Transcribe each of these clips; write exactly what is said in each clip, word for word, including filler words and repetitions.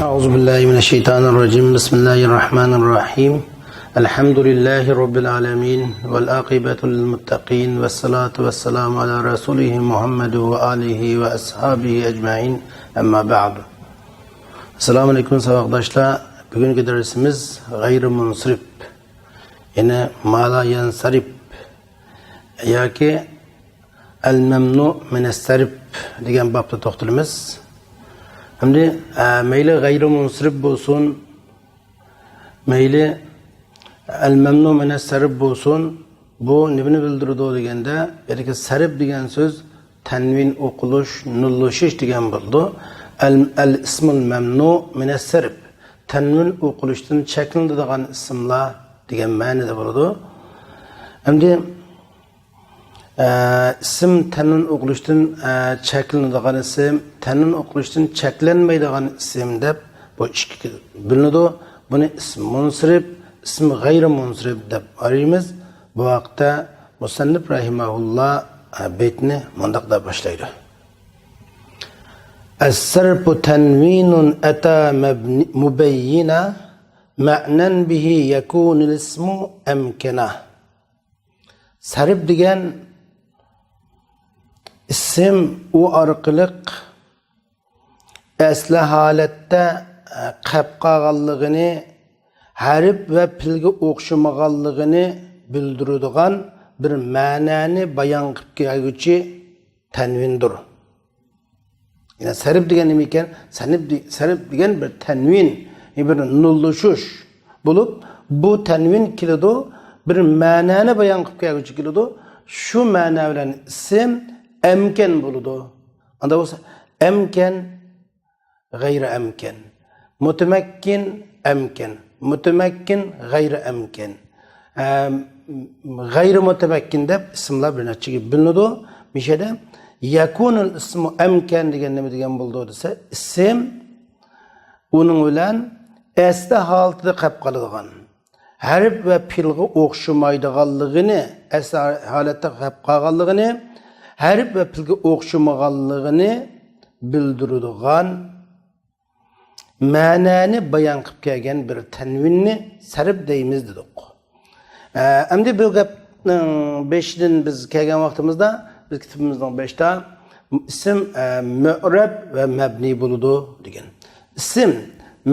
أعوذ بالله من الشيطان الرجيم. بسم الله الرحمن الرحيم. الحمد لله رب العالمين، والعاقبة للمتقين، والصلاة والسلام على رسوله محمد وآله وأصحابه أجمعين. أما بعد. السلام عليكم ساۋاقداشلار. بۈگۈنكى دەرسىمىز غەيرىي مۇنسەرىپ، يەنى ما لا يەنسەرىپ ياكى ئەل مەمنۇ مىنەس سەرپ دېگەن بابتا توختىلىمىز. ئەمدى، ئە، مەيلى غەيرىي مۇنسەرىپ بولسۇن، مەيلى ئەل مەمنۇ مىنەس سەرپ بولسۇن، بۇ نېمىنى بىلدۈرىدۇ دېگەندە، بۇ يەردىكى سەرپ دېگەن سۆز تەنۋىن ئوقۇلۇش، نۇنلىشىش دېگەن بولىدۇ. ئەل، ئەل ئىسمۇل مەمنۇ مىنەس سەرپ. تەنۋىن ئوقۇلۇشتىن چەكلىنىدىغان ئىسىملار دېگەن مەنىدە بولىدۇ. ئەمدى، ئە، ئىسىم تەنۋىن ئوقۇلۇشتىن، ئە، چەكلىنىدىغان ئىسىم، تەنۋىن ئوقۇلۇشتىن چەكلەنمەيدىغان ئىسىم دەپ بۇ ئىككىگە بۆلۈنىدۇ. بۇنى ئىسىم مۇنسەرىپ، ئىسىم غەيرىي مۇنسەرىپ دەپ ئايرىيمىز. بۇ ھەقتە مۇسەننىپ رەھىمەھۇللا، ئە، بەيتنى مۇنداق دەپ باشلايدۇ. السرف تنوين أتى مبن-، مبينا معنى به يكون الاسم أمكنا. سەرپ دېگەن ئىسىم ئۇ ئارقىلىق ئەسلى ھالەتتە، ئە، قېلىپ قالغانلىقىنى، ھەرپ ۋە پېئىلگە ئوخشىمىغانلىقىنى بىلدۈرىدىغان بىر مەنىنى بايان قىلىپ كەلگۈچى تەنۋىندۇر. يەنى سەرپ دېگەن نېمە ئىكەن؟ سەرپ دې-، سەرپ دېگەن بىر تەنۋىن، بىر نۇنلىشىش بولۇپ، بۇ تەنۋىن كېلىدۇ، بىر مەنىنى بايان قىلىپ كەلگۈچى كېلىدۇ. شۇ مەنە بىلەن ئىسىم ئەمكەن بولىدۇ. ئاندا بولسا ئەمكەن، غەيرىي ئەمكەن، مۇتەمەككىن ئەمكەن، مۇتەمەككىن غەيرىي ئەمكەن، ئەم، غەيرىي مۇتەمەككىن دەپ ئىسىملار بىر نەچچىگە بۆلۈنىدۇ. مىشەدە يەكۇنۇل ئىسمۇ ئەمكەن دېگەن نېمە دېگەن بولىدۇ دېسە، ئىسىم ئۇنىڭ بىلەن ئەسلى ھالىتىدە قېلىپ قالىدىغان، ھەرپ ۋە پېئىلغا ئوخشىمايدىغانلىقىنى، ئەسلى ھالەتتە قېلىپ قالغانلىقىنى، ھەرپ ۋە پېئىلگە ئوخشىمىغانلىقىنى بىلدۈرىدىغان مەنىنى بايان قىلىپ كەلگەن بىر تەنۋىننى سەرپ دەيمىز دېدۇق. ئە، ئەمدى بۇ گەپنىڭ بېشىدىن بىز كەلگەن ۋاقتىمىزدا، بىز كىتابىمىزنىڭ بېشىدا ئىسىم، ئە، مۇئرەب ۋە مەبنىي بولىدۇ دېگەن. ئىسىم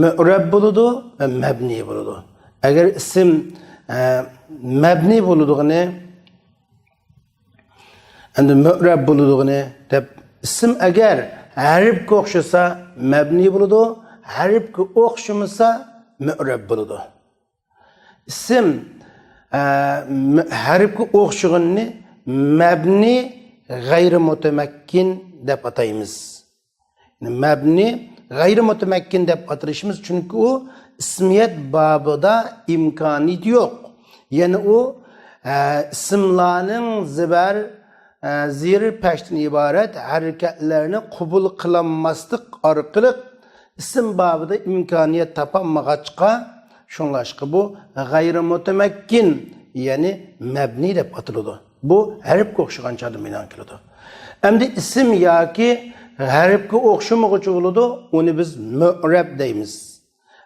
مۇئرەب بولىدۇ ۋە مەبنىي بولىدۇ. ئەگەر ئىسىم، ئە، مەبنىي بولىدىغىنى، ئەمدى مۇئرەب بولىدىغىنى دەپ، ئىسىم ئەگەر ھەرپكە ئوخشىسا مەبنىي بولىدۇ، ھەرپكە ئوخشىمىسا مۇئرەب بولىدۇ. ئىسىم، ئە، م-، ھەرپكە ئوخشىغىنىنى مەبنىي غەيرىي مۇتەمەككىن دەپ ئاتايمىز. مەبنىي غەيرىي مۇتەمەككىن دەپ ئاتىلىشىمىز، چۈنكى ئۇ ئىسمىيەت بابىدا ئىمكانىيىتى يوق. يەنى ئۇ، ئە، ئىسىملارنىڭ زېبەر، ئە، زېر پەشتىن ئىبارەت ھەرىكەتلەرنى قوبۇل قىلالماسلىق ئارقىلىق ئىسىم بابىدا ئىمكانىيەت تاپالمىغاچقا، شۇڭلاشقا بۇ غەيرىي مۇتەمەككىن، يەنى مەبنىي دەپ ئاتىلىدۇ. بۇ ھەرپكە ئوخشىغان چاغدا مەيدانغا كېلىدۇ. ئەمدى ئىسىم ياكى ھەرپكە ئوخشىمىغۇچى بولىدۇ، ئۇنى بىز مۇئرەب دەيمىز.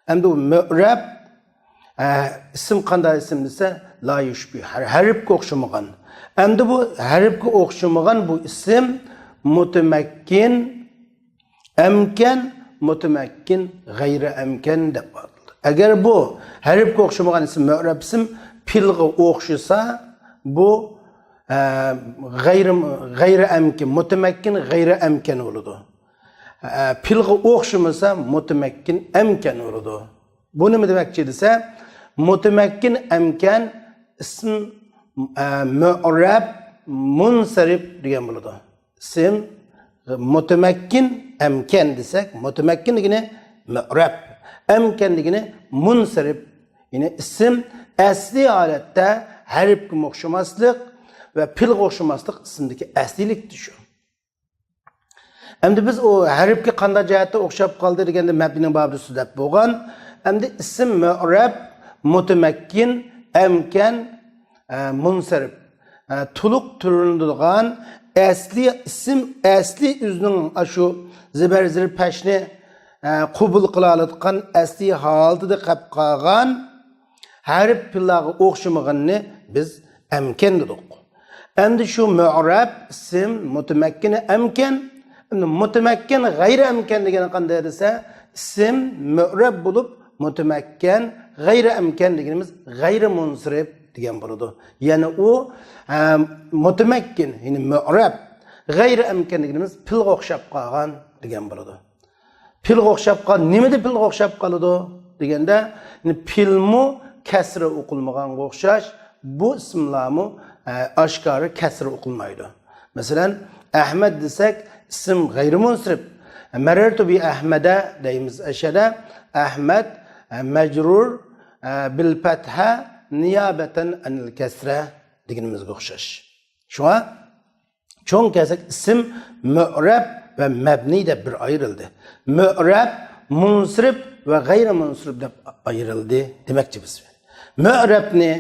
ئەمدى ئۇ مۇئرەب، ئە، ئىسىم قانداق ئىسىم دېسە، لا يۇشبىھ، ھەر-، ھەرپكە ئوخشىمىغان. ئەمدى بۇ ھەرپكە ئوخشىمىغان بۇ ئىسىم مۇتەمەككىن، ئەمكەن، مۇتەمەككىن، غەيرىي ئەمكەن دەپ ئاتىلىدۇ. ئەگەر بۇ ھەرپكە ئوخشىمىغان ئىسىم، مۇئرەب ئىسىم پېئىلغا ئوخشىسا، بۇ، ئە، غەيرىي، غەيرىي ئەمكەن، مۇتەمەككىن، غەيرىي ئەمكەن بولىدۇ. ئە، پېئىلغا ئوخشىمىسا، مۇتەمەككىن، ئەمكەن بولىدۇ. بۇ نېمە دېمەكچى دېسە، مۇتەمەككىن، ئەمكەن، ئىسىم، ئە، مۇئرەب، مۇنسەرىپ دېگەن بولىدۇ. ئىسىم مۇتەمەككىن ئەمكەن دېسەك، مۇتەمەككىن دېگىنى مۇئرەب، ئەمكەن دېگىنى مۇنسەرىپ. يەنى ئىسىم ئەسلىي ھالەتتە ھەرپكە ئوخشىماسلىق ۋە پېئىلغا ئوخشىماسلىق ئىسىمدىكى ئەسلىيلىك شۇ. ئەمدى بىز ئۇ ھەرپكە قانداق جەھەتتە ئوخشاپ قالدى دېگەندە، مەبنىنىڭ بابىدا سۆزلەپ بولغان. ئەمدى ئىسىم مۇئرەب، مۇتەمەككىن، ئەمكەن، ئە، مۇنسەرىپ، ئە، تولۇق تۈرلىنىدىغان ئەسلىي ئىسىم، ئەسلىي ئۆزىنىڭ ئاشۇ زېبەر زېر پەشنى، ئە، قوبۇل قىلالىدىغان ئەسلى ھالىتىدە قېلىپ قالغان ھەرپ پېئىللارغا ئوخشىمىغىنىنى بىز ئەمكەن دېدۇق. ئەمدى شۇ مۇئرەب، ئىسىم، مۇتەمەككىن، ئەمكەن. ئەمدى مۇتەمەككىن، غەيرىي ئەمكەن دېگىنى قانداق دېسە، ئىسىم مۇئرەب بولۇپ، مۇتەمەككىن، غەيرىي ئەمكەن دېگىنىمىز غەيرىي مۇنسىرىپ دېگەن بولىدۇ. يەنى ئۇ، ئە، مۇتەمەككىن، يەنى مۇئرەب، غەيرىي ئەمكەن دېگىنىمىز پېئىلغا ئوخشاپ قالغان دېگەن بولىدۇ. پېئىلغا ئوخشاپ قال-، نېمىدە پېئىلغا ئوخشاپ قالىدۇ دېگەندە، يەنى پېئىلمۇ كەسرە ئوقۇلمىغانغا ئوخشاش، بۇ ئىسىملارمۇ، ئە، ئاشكارا كەسرە ئوقۇلمايدۇ. مەسىلەن، ئەھمەد دېسەك، ئىسىم غەيرىي مۇنسىرىپ. مەرەرتۇ بى ئەھمەدە دەيمىز ئەشەدە. ئەھمەد، ئە، مەجرۇر، ئە، بىل پەتھە نىيابەتەن ئەنىل كەسرە دېگىنىمىزگە ئوخشاش. شۇڭا چوڭ كەلسەك، ئىسىم مۇئرەب ۋە مەبنىي دەپ بىر ئايرىلدى. مۇئرەب، مۇنسىرىپ ۋە غەيرىي مۇنسىرىپ دەپ ئايرىلدى دېمەكچى بىز. مۇئرەبنى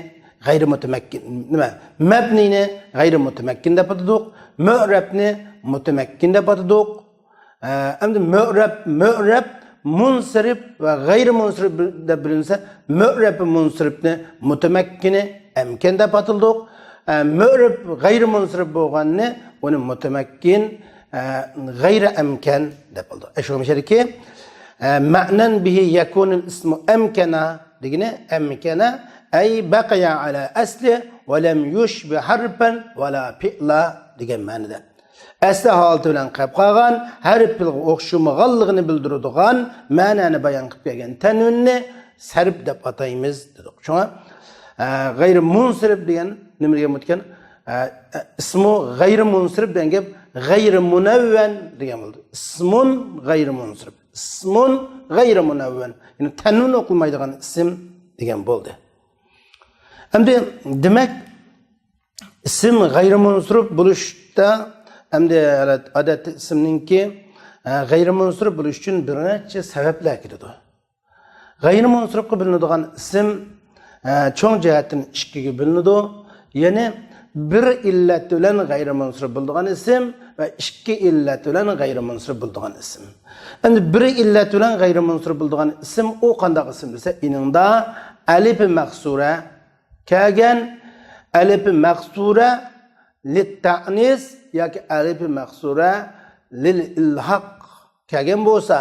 غەيرىي مۇتەمەككىن، نېمە، مەبنىينى غەيرىي مۇتەمەككىن دەپ ئاتىدۇق. مۇئرەبنى مۇتەمەككىن دەپ ئاتىدۇق. ئە، ئەمدى مۇئرەب، مۇئرەب مۇنسىرىپ ۋە غەيرىي مۇنسىرىپ دەپ بۆلۈنسە، مۇئرەب مۇنسىرىپنى مۇتەمەككىنى ئەمكەن دەپ ئاتىلىدۇق. ئە، مۇئرەب غەيرىي مۇنسىرىپ بولغاننى ئۇنى مۇتەمەككىن، ئە، غەيرىي ئەمكەن دەپ ئاتىلىدۇق. ئە، شۇ مۇشۇدىكى، ئە، مەنەن بىھى يەكۇنۇل ئىسمۇ ئەمكەنا دېگىنى ئەمكەنا، ئەي بەقىيە ئەلا ئەسلى ۋە لەم يۇشبە ھەرپەن ۋەلا پىئلا دېگەن مەنىدە. ئەسلى ھالىتى بىلەن قېلىپ قالغان، ھەرپ پېئىلغا ئوخشىمىغانلىقىنى بىلدۈرىدىغان مەنانى بايان قىلىپ كەلگەن تەنۋىننى سەرپ دەپ ئاتايمىز دېدۇق. شۇڭا، ئە، غەيرىي مۇنسىرىپ دېگەن نېمە دېگەن بولىدىكەن؟ ئە، ئە، ئىسمۇ غەيرىي مۇنسىرىپ دېگەن گەپ غەيرىي مۇنەۋۋەن دېگەن بولدى. ئىسمۇن غەيرىي مۇنسىرىپ. ئىسمۇن غەيرىي مۇنەۋۋەن. يەنى تەنۋىن ئوقۇلمايدىغان ئىسىم دېگەن بولدى. ئەمدى دېمەك، ئىسىم غەيرىي مۇنسىرىپ بولۇشتا، ئەمدى ئادەتتە ئىسىمنىڭكى، ئە، غەيرىي مۇنسىرىپ بولۇش ئۈچۈن بىر نەچچە سەۋەبلەر كېلىدۇ. غەيرىي مۇنسىرىپقا بۆلۈنىدىغان ئىسىم، ئە، چوڭ جەھەتتىن ئىككىگە بۆلۈنىدۇ. يەنى بىر ئىللەت بىلەن غەيرىي مۇنسىرىپ بولىدىغان ئىسىم ۋە ئىككى ئىللەت بىلەن غەيرىي مۇنسىرىپ بولىدىغان ئىسىم. ئەمدى بىر ئىللەت بىلەن غەيرىي مۇنسىرىپ بولىدىغان ئىسىم ئۇ قانداق ئىسىم دېسە، ئېنىڭدا ئەلىپى مەقسۇرە كەلگەن، ئەلىپى مەقسۇرە لىتتەئنىس ياكى ئەلىپى مەقسۇرە لىل ئىلھاق كەلگەن بولسا،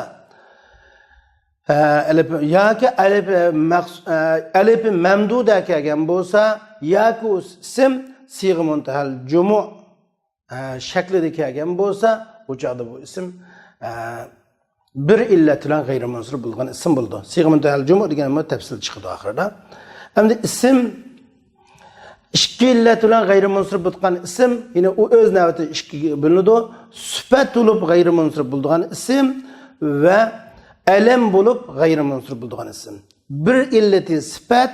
ئە، ئەلىپ ياكى ئەلىپ مەخس-، ئە، ئەلىپ مەمدۇدە كەلگەن بولسا، ياكى ئۇ ئىسىم سىيغە مۇنتەھەل جۇمۇ، ئە، شەكلىدە كەلگەن بولسا، ئۇ چاغدا بۇ ئىسىم، ئە، بىر ئىللەت بىلەن غەيرىي مۇنسىرىپ بولغان ئىسىم بولىدۇ. سىيغە مۇنتەھەل جۇمۇ دېگەن بۇ تەپسىل چىقىدۇ ئاخىرىدا. ئەمدى ئىسىم ئىككى ئىللەت بىلەن غەيرىي مۇنسىرىپ بولغان ئىسىم، يەنى ئۇ ئۆز نۆۋىتىدە ئىككىگە بۆلۈنىدۇ. سۈپەت بولۇپ غەيرىي مۇنسىرىپ بولىدىغان ئىسىم ۋە ئەلەم بولۇپ غەيرىي مۇنسىرىپ بولىدىغان ئىسىم. بىر ئىللىتى سۈپەت،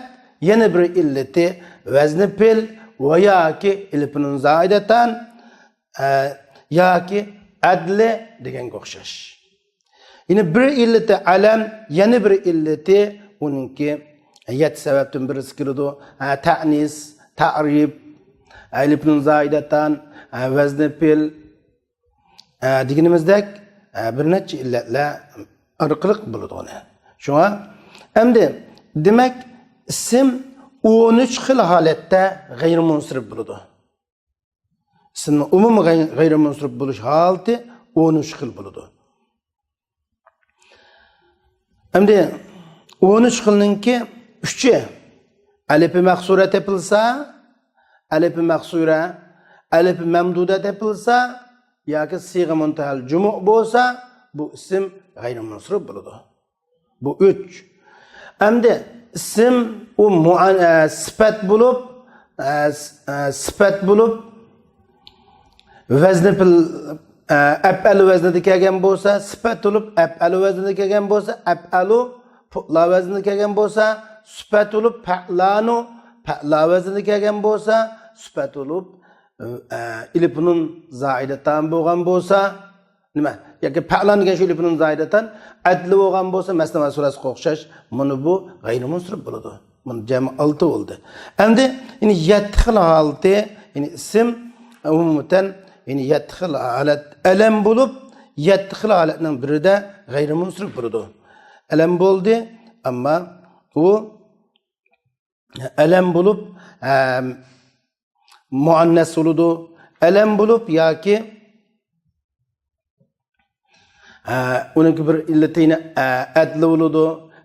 يەنە بىر ئىللىتى ۋەزنى پېئىل ۋە ياكى ئەلىپنۇن زائىدەتان، ئە، ياكى ئەدلى دېگەنگە ئوخشاش. يەنە بىر ئىللىتى ئەلەم، يەنە بىر ئىللىتى ئۇنىڭكى يەتتە سەۋەبتىن بىرسى كېلىدۇ. ھە، تەئنىس، تەئرىپ، ئەلىپنۇن زائىدەتان، ھە، ۋەزنى پېئىل، ھە، دېگىنىمىزدەك، ھە، بىر نەچچە ئىللەتلەر ئارقىلىق بولىدۇ ئۇنى. شۇڭا ئەمدى دېمەك، ئىسىم ئون ئۈچ خىل ھالەتتە غەيرىي مۇنسىرىپ بولىدۇ. ئىسىمنىڭ ئومۇمىي غەي-، غەيرىي مۇنسىرىپ بولۇش ھالىتى ئون ئۈچ خىل بولىدۇ. ئەمدى ئون ئۈچ خىلنىڭكى ئۈچى ئەلىپى مەقسۇرە تېپىلسا، ئەلىپى مەقسۇرە، ئەلىپى مەمدۇدە تېپىلسا ياكى سىيغە مۇنتەھەل جۇمۇ بولسا، بۇ ئىسىم غەيرىي مۇنسىرىپ بولىدۇ. بۇ ئۈچ. ئەمدى ئىسىم ئۇ مۇئان-، ئە، سۈپەت بولۇپ، ئە، س-، ئە، سۈپەت بولۇپ، ۋەزنى پىل-، ئە، ئەپئەل ۋەزنىدە كەلگەن بولسا، سۈپەت بولۇپ، ئەپئەل ۋەزنىدە كەلگەن بولسا، ئەپئەلۇ، پۇئلا ۋەزنىدە كەلگەن بولسا، سۈپەت بولۇپ، پەئلانۇ، پەئلا ۋەزنىدە كەلگەن بولسا، سۈپەت بولۇپ، ئە، ئېلىپنۇن زائىدەتان بولغان بولسا، نېمە؟ ياكى پەئلان دېگەن شۇ ئېلىپنۇن زائىدەتان ئەدلى بولغان بولسا، مەسنەۋى سۇلاسىغا ئوخشاش، مانا بۇ غەيرىي مۇنسىرىپ بولىدۇ. مانا جەمئىي ئالتە بولدى. ئەمدى يەنە يەتتە خىل ھالىتى، يەنى ئىسىم، ئومۇمەن، يەنە يەتتە خىل ھالەت ئەلەم بولۇپ، يەتتە خىل ھالەتنىڭ بىرىدە غەيرىمۇنسىرىپ بولىدۇ. ئەلەم بولدى، ئەمما ئۇ ئەلەم بولۇپ، ئە، مۇئەننەس بولىدۇ. ئەلەم بولۇپ ياكى، ئە، ئۇنىڭكى بىر ئىللىتى يەنە، ئە، ئەدلى بولىدۇ.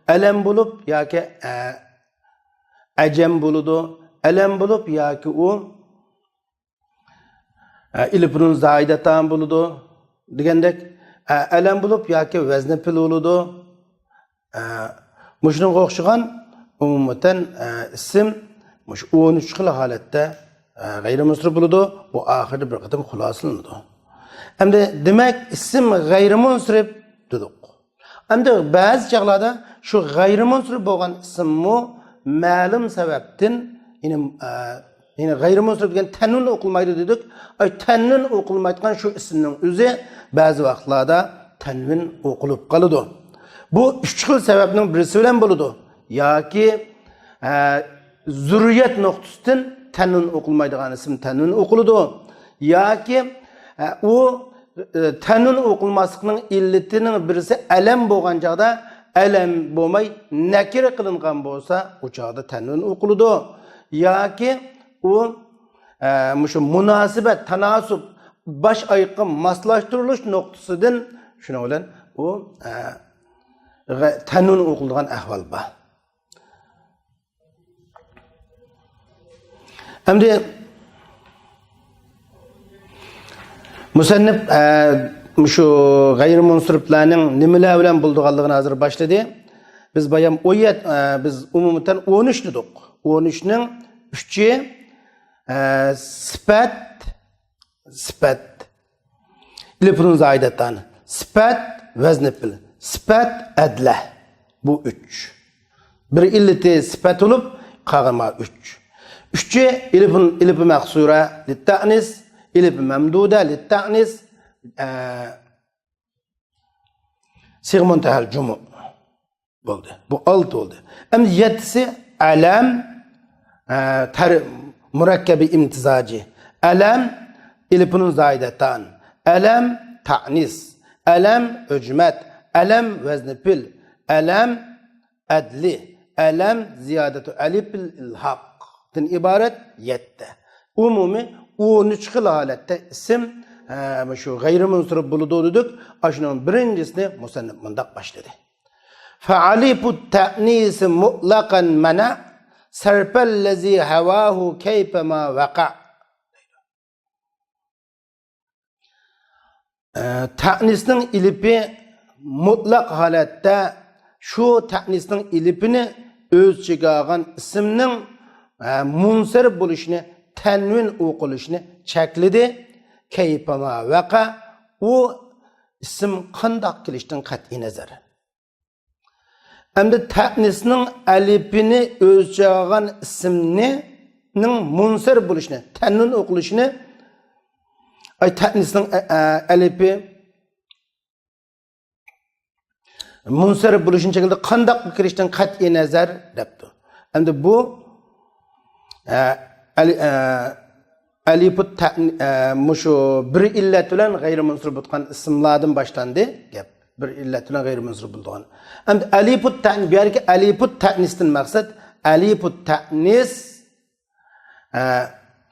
ئەلەم بولۇپ ياكى، ئە، ئەجەم بولىدۇ. ئەلەم بولۇپ ياكى ئۇ ئە، ئېلىپنۇن زايىدەتان بولىدۇ دېگەندەك، ئە، ئەلەم بولۇپ ياكى ۋەزنى پىل بولىدۇ. ئە، مۇشۇنىڭغا ئوخشىغان ئومۇمەن، ئە، ئىسىم مۇشۇ ئون ئۈچ خىل ھالەتتە، ئە، غەيرىمۇنسىرىپ بولىدۇ. بۇ ئاخىرىدا بىر قېتىم خۇلاسىلىنىدۇ. ئەمدى دېمەك، ئىسىم غەيرىمۇنسىرىپ دېدۇق. ئەمدى بەزى چاغلاردا شۇ غەيرىمۇنسىرىپ بولغان ئىسىممۇ مەلۇم سەۋەبتىن، يەنى، ئە، يەنى غەيرىمۇنسىرىپ دېگەن تەنۋىن ئوقۇلمايدۇ دېدۇق. ئاي، تەنۋىن ئوقۇلمايدىغان شۇ ئىسىمنىڭ ئۆزى بەزى ۋاقىتلاردا تەنۋىن ئوقۇلۇپ قالىدۇ. بۇ ئۈچ خىل سەۋەبنىڭ بىرسى بىلەن بولىدۇ. ياكى، ئە، زۇررىيەت نۇقتىسىدىن تەنۋىن ئوقۇلمايدىغان ئىسىم تەنۋىن ئوقۇلىدۇ. ياكى، ئە، ئۇ، ئە، تەنۋىن ئوقۇلماسلىقنىڭ ئىللىتىنىڭ بىرسى ئەلەم بولغان چاغدا ئەلەم بولماي نەكىرە قىلىنغان بولسا، ئۇ چاغدا تەنۋىن ئوقۇلىدۇ. ياكى ئۇ، ئە، مۇشۇ مۇناسىۋەت، تاناسۇب، باش ئايىققا ماسلاشتۇرۇلۇش نۇقتىسىدىن شۇنىڭ بىلەن ئۇ، ئە، غە-، تەنۋىن ئوقۇلىدىغان ئەھۋال بار. ئەمدى مۇسەننىپ، ئە، مۇشۇ غەيرىمۇنسىرىپلارنىڭ نېمىلەر بىلەن بولىدىغانلىقىنى ھازىر باشلىدى. بىز بايام ئون يەتتە، ئە، بىز ئومۇمەن ئون ئۈچ دېدۇق. ئون ئۈچنىڭ ئۈچى، ئە، سىپەت، سىپەت. ئېلىپنۇن زايىدەتان. سىپەت ۋەزنى پىل. سىپەت ئەدلە. بۇ ئۈچ. بىر ئىللىتى سىپەت بولۇپ، قالغان مانا ئۈچ. ئۈچى ئېلىپنۇن، ئېلىپى مەقسۇرە لىتتەئنىس، ئېلىپى مەمدۇدە لىتتەئنىس، ئە، سىغمۇنتەھەل جۇمۇ. بولدى. بۇ ئالتە بولدى. ئەمدى يەتتىسى ئەلەم، ئە، تەر-، مۇرەككەبى ئىمتىزاجى. ئەلەم، ئېلىپنۇن زايىدەتان. ئەلەم، تەئنىس. ئەلەم، ئۆجمەت. ئەلەم، ۋەزنى پىل. ئەلەم، ئەدلى. ئەلەم، زىيادەتۇ ئەلىپىل ئىلھاقتىن ئىبارەت يەتتە. ئومۇمىي ئون ئۈچ خىل ھالەتتە ئىسىم، ئە، مۇشۇ غەيرىمۇنسىرىپ بولىدۇ دېدۇق. ئاشۇنىڭ بىرىنچىسىنى مۇسەننىپ مۇنداق باشلىدى. فەئەلىپۇت تەئنىسى مۇتلەقەن مەنە سەرپەللەزى ھەۋاھۇ كەيپەما ۋەقە. ئە، تەئنىسنىڭ ئېلىپى مۇتلەق ھالەتتە شۇ تەئنىسنىڭ ئېلىپىنى ئۆز ئىچىگە ئالغان ئىسىمنىڭ، ئە، مۇنسەرىپ بولۇشىنى، تەنۋىن ئوقۇلۇشىنى چەكلىدى. كەيپەما ۋەقە، ئۇ ئىسىم قانداق كېلىشتىن قەتئىي نەزەر. ئەمدى تەئنىسنىڭ ئەلىپىنى ئۆز ئىچىگە ئالغان ئىسىمنىڭ مۇنسەرىپ بولۇشىنى، تەنۋىن ئوقۇلۇشىنى، ئاي، تەئنىسنىڭ ئە-، ئە-، ئەلىپى مۇنسەرىپ بولۇشىنى چەكلىدى، قانداق كىرىشتىن قەتئىي نەزەر دەپتۇ. ئەمدى بۇ، ئە، ئەلى-، ئە، ئەلىپۇت تەئن-، ئە، مۇشۇ بىر ئىللەت بىلەن غەيرىمۇنسىرىپ بولىدىغان ئىسىملاردىن باشلاندى گەپ. بىر ئىللەت بىلەن غەيرىمۇنسىرىپ بولىدىغان. ئەمدى ئەلىپۇت تەئن-، بۇ يەردىكى ئەلىپۇت تەئنىستىن مەقسەت، ئەلىپۇت تەئنىس، ئە،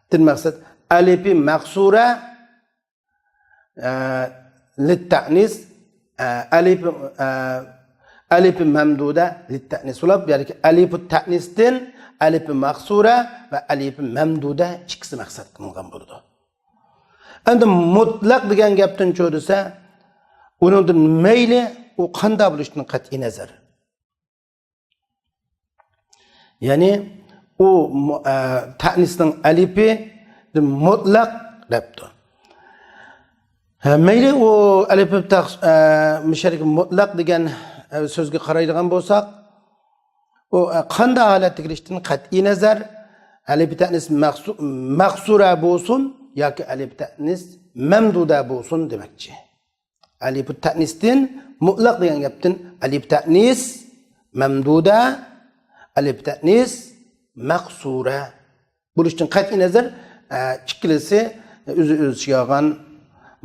دىن مەقسەت، ئەلىپى مەقسۇرە، ئە، لىتتەئنىس، ئە، ئەلىپ، ئە، ئەلىپى مەمدۇدە لىتتەئنىس بولۇپ، بۇ يەردىكى ئەلىپۇت تەئنىستىن ئەلىپى مەقسۇرە ۋە ئەلىپى مەمدۇدە ئىككىسى مەقسەت قىلىنغان بولىدۇ. ئەمدى مۇتلەق دېگەن گەپتىن چۆ دېسە، ئۇنىڭدىن مەيلى ئۇ قانداق بولۇشتىن قەتئىي نەزەر. يەنى ئۇ مۇ-، ئە، تەئنىسنىڭ ئەلىپى مۇتلەق دەپتۇ. ھە، مەيلى ئۇ ئەلىپى تەخ-، ئە، مۇشەرىك مۇتلەق دېگەن، ئە، سۆزگە قارايدىغان بولساق، ئۇ، ئە، قانداق ھالەتتە كېلىشتىن قەتئىي نەزەر، ئەلىپى تەئنىس مەخسۇ-، مەخسۇرە بولسۇن ياكى ئەلىپى تەئنىس مەمدۇدە بولسۇن دېمەكچى. ئەلىپۇت تەئنىستىن مۇتلەق دېگەن گەپتىن ئەلىپ تەئنىس مەمدۇدە، ئەلىپ تەئنىس مەقسۇرە بولۇشتىن قەتئىي نەزەر، ئە، ئىككىلىسى ئۆزى ئۆز ئىچىگە ئالغان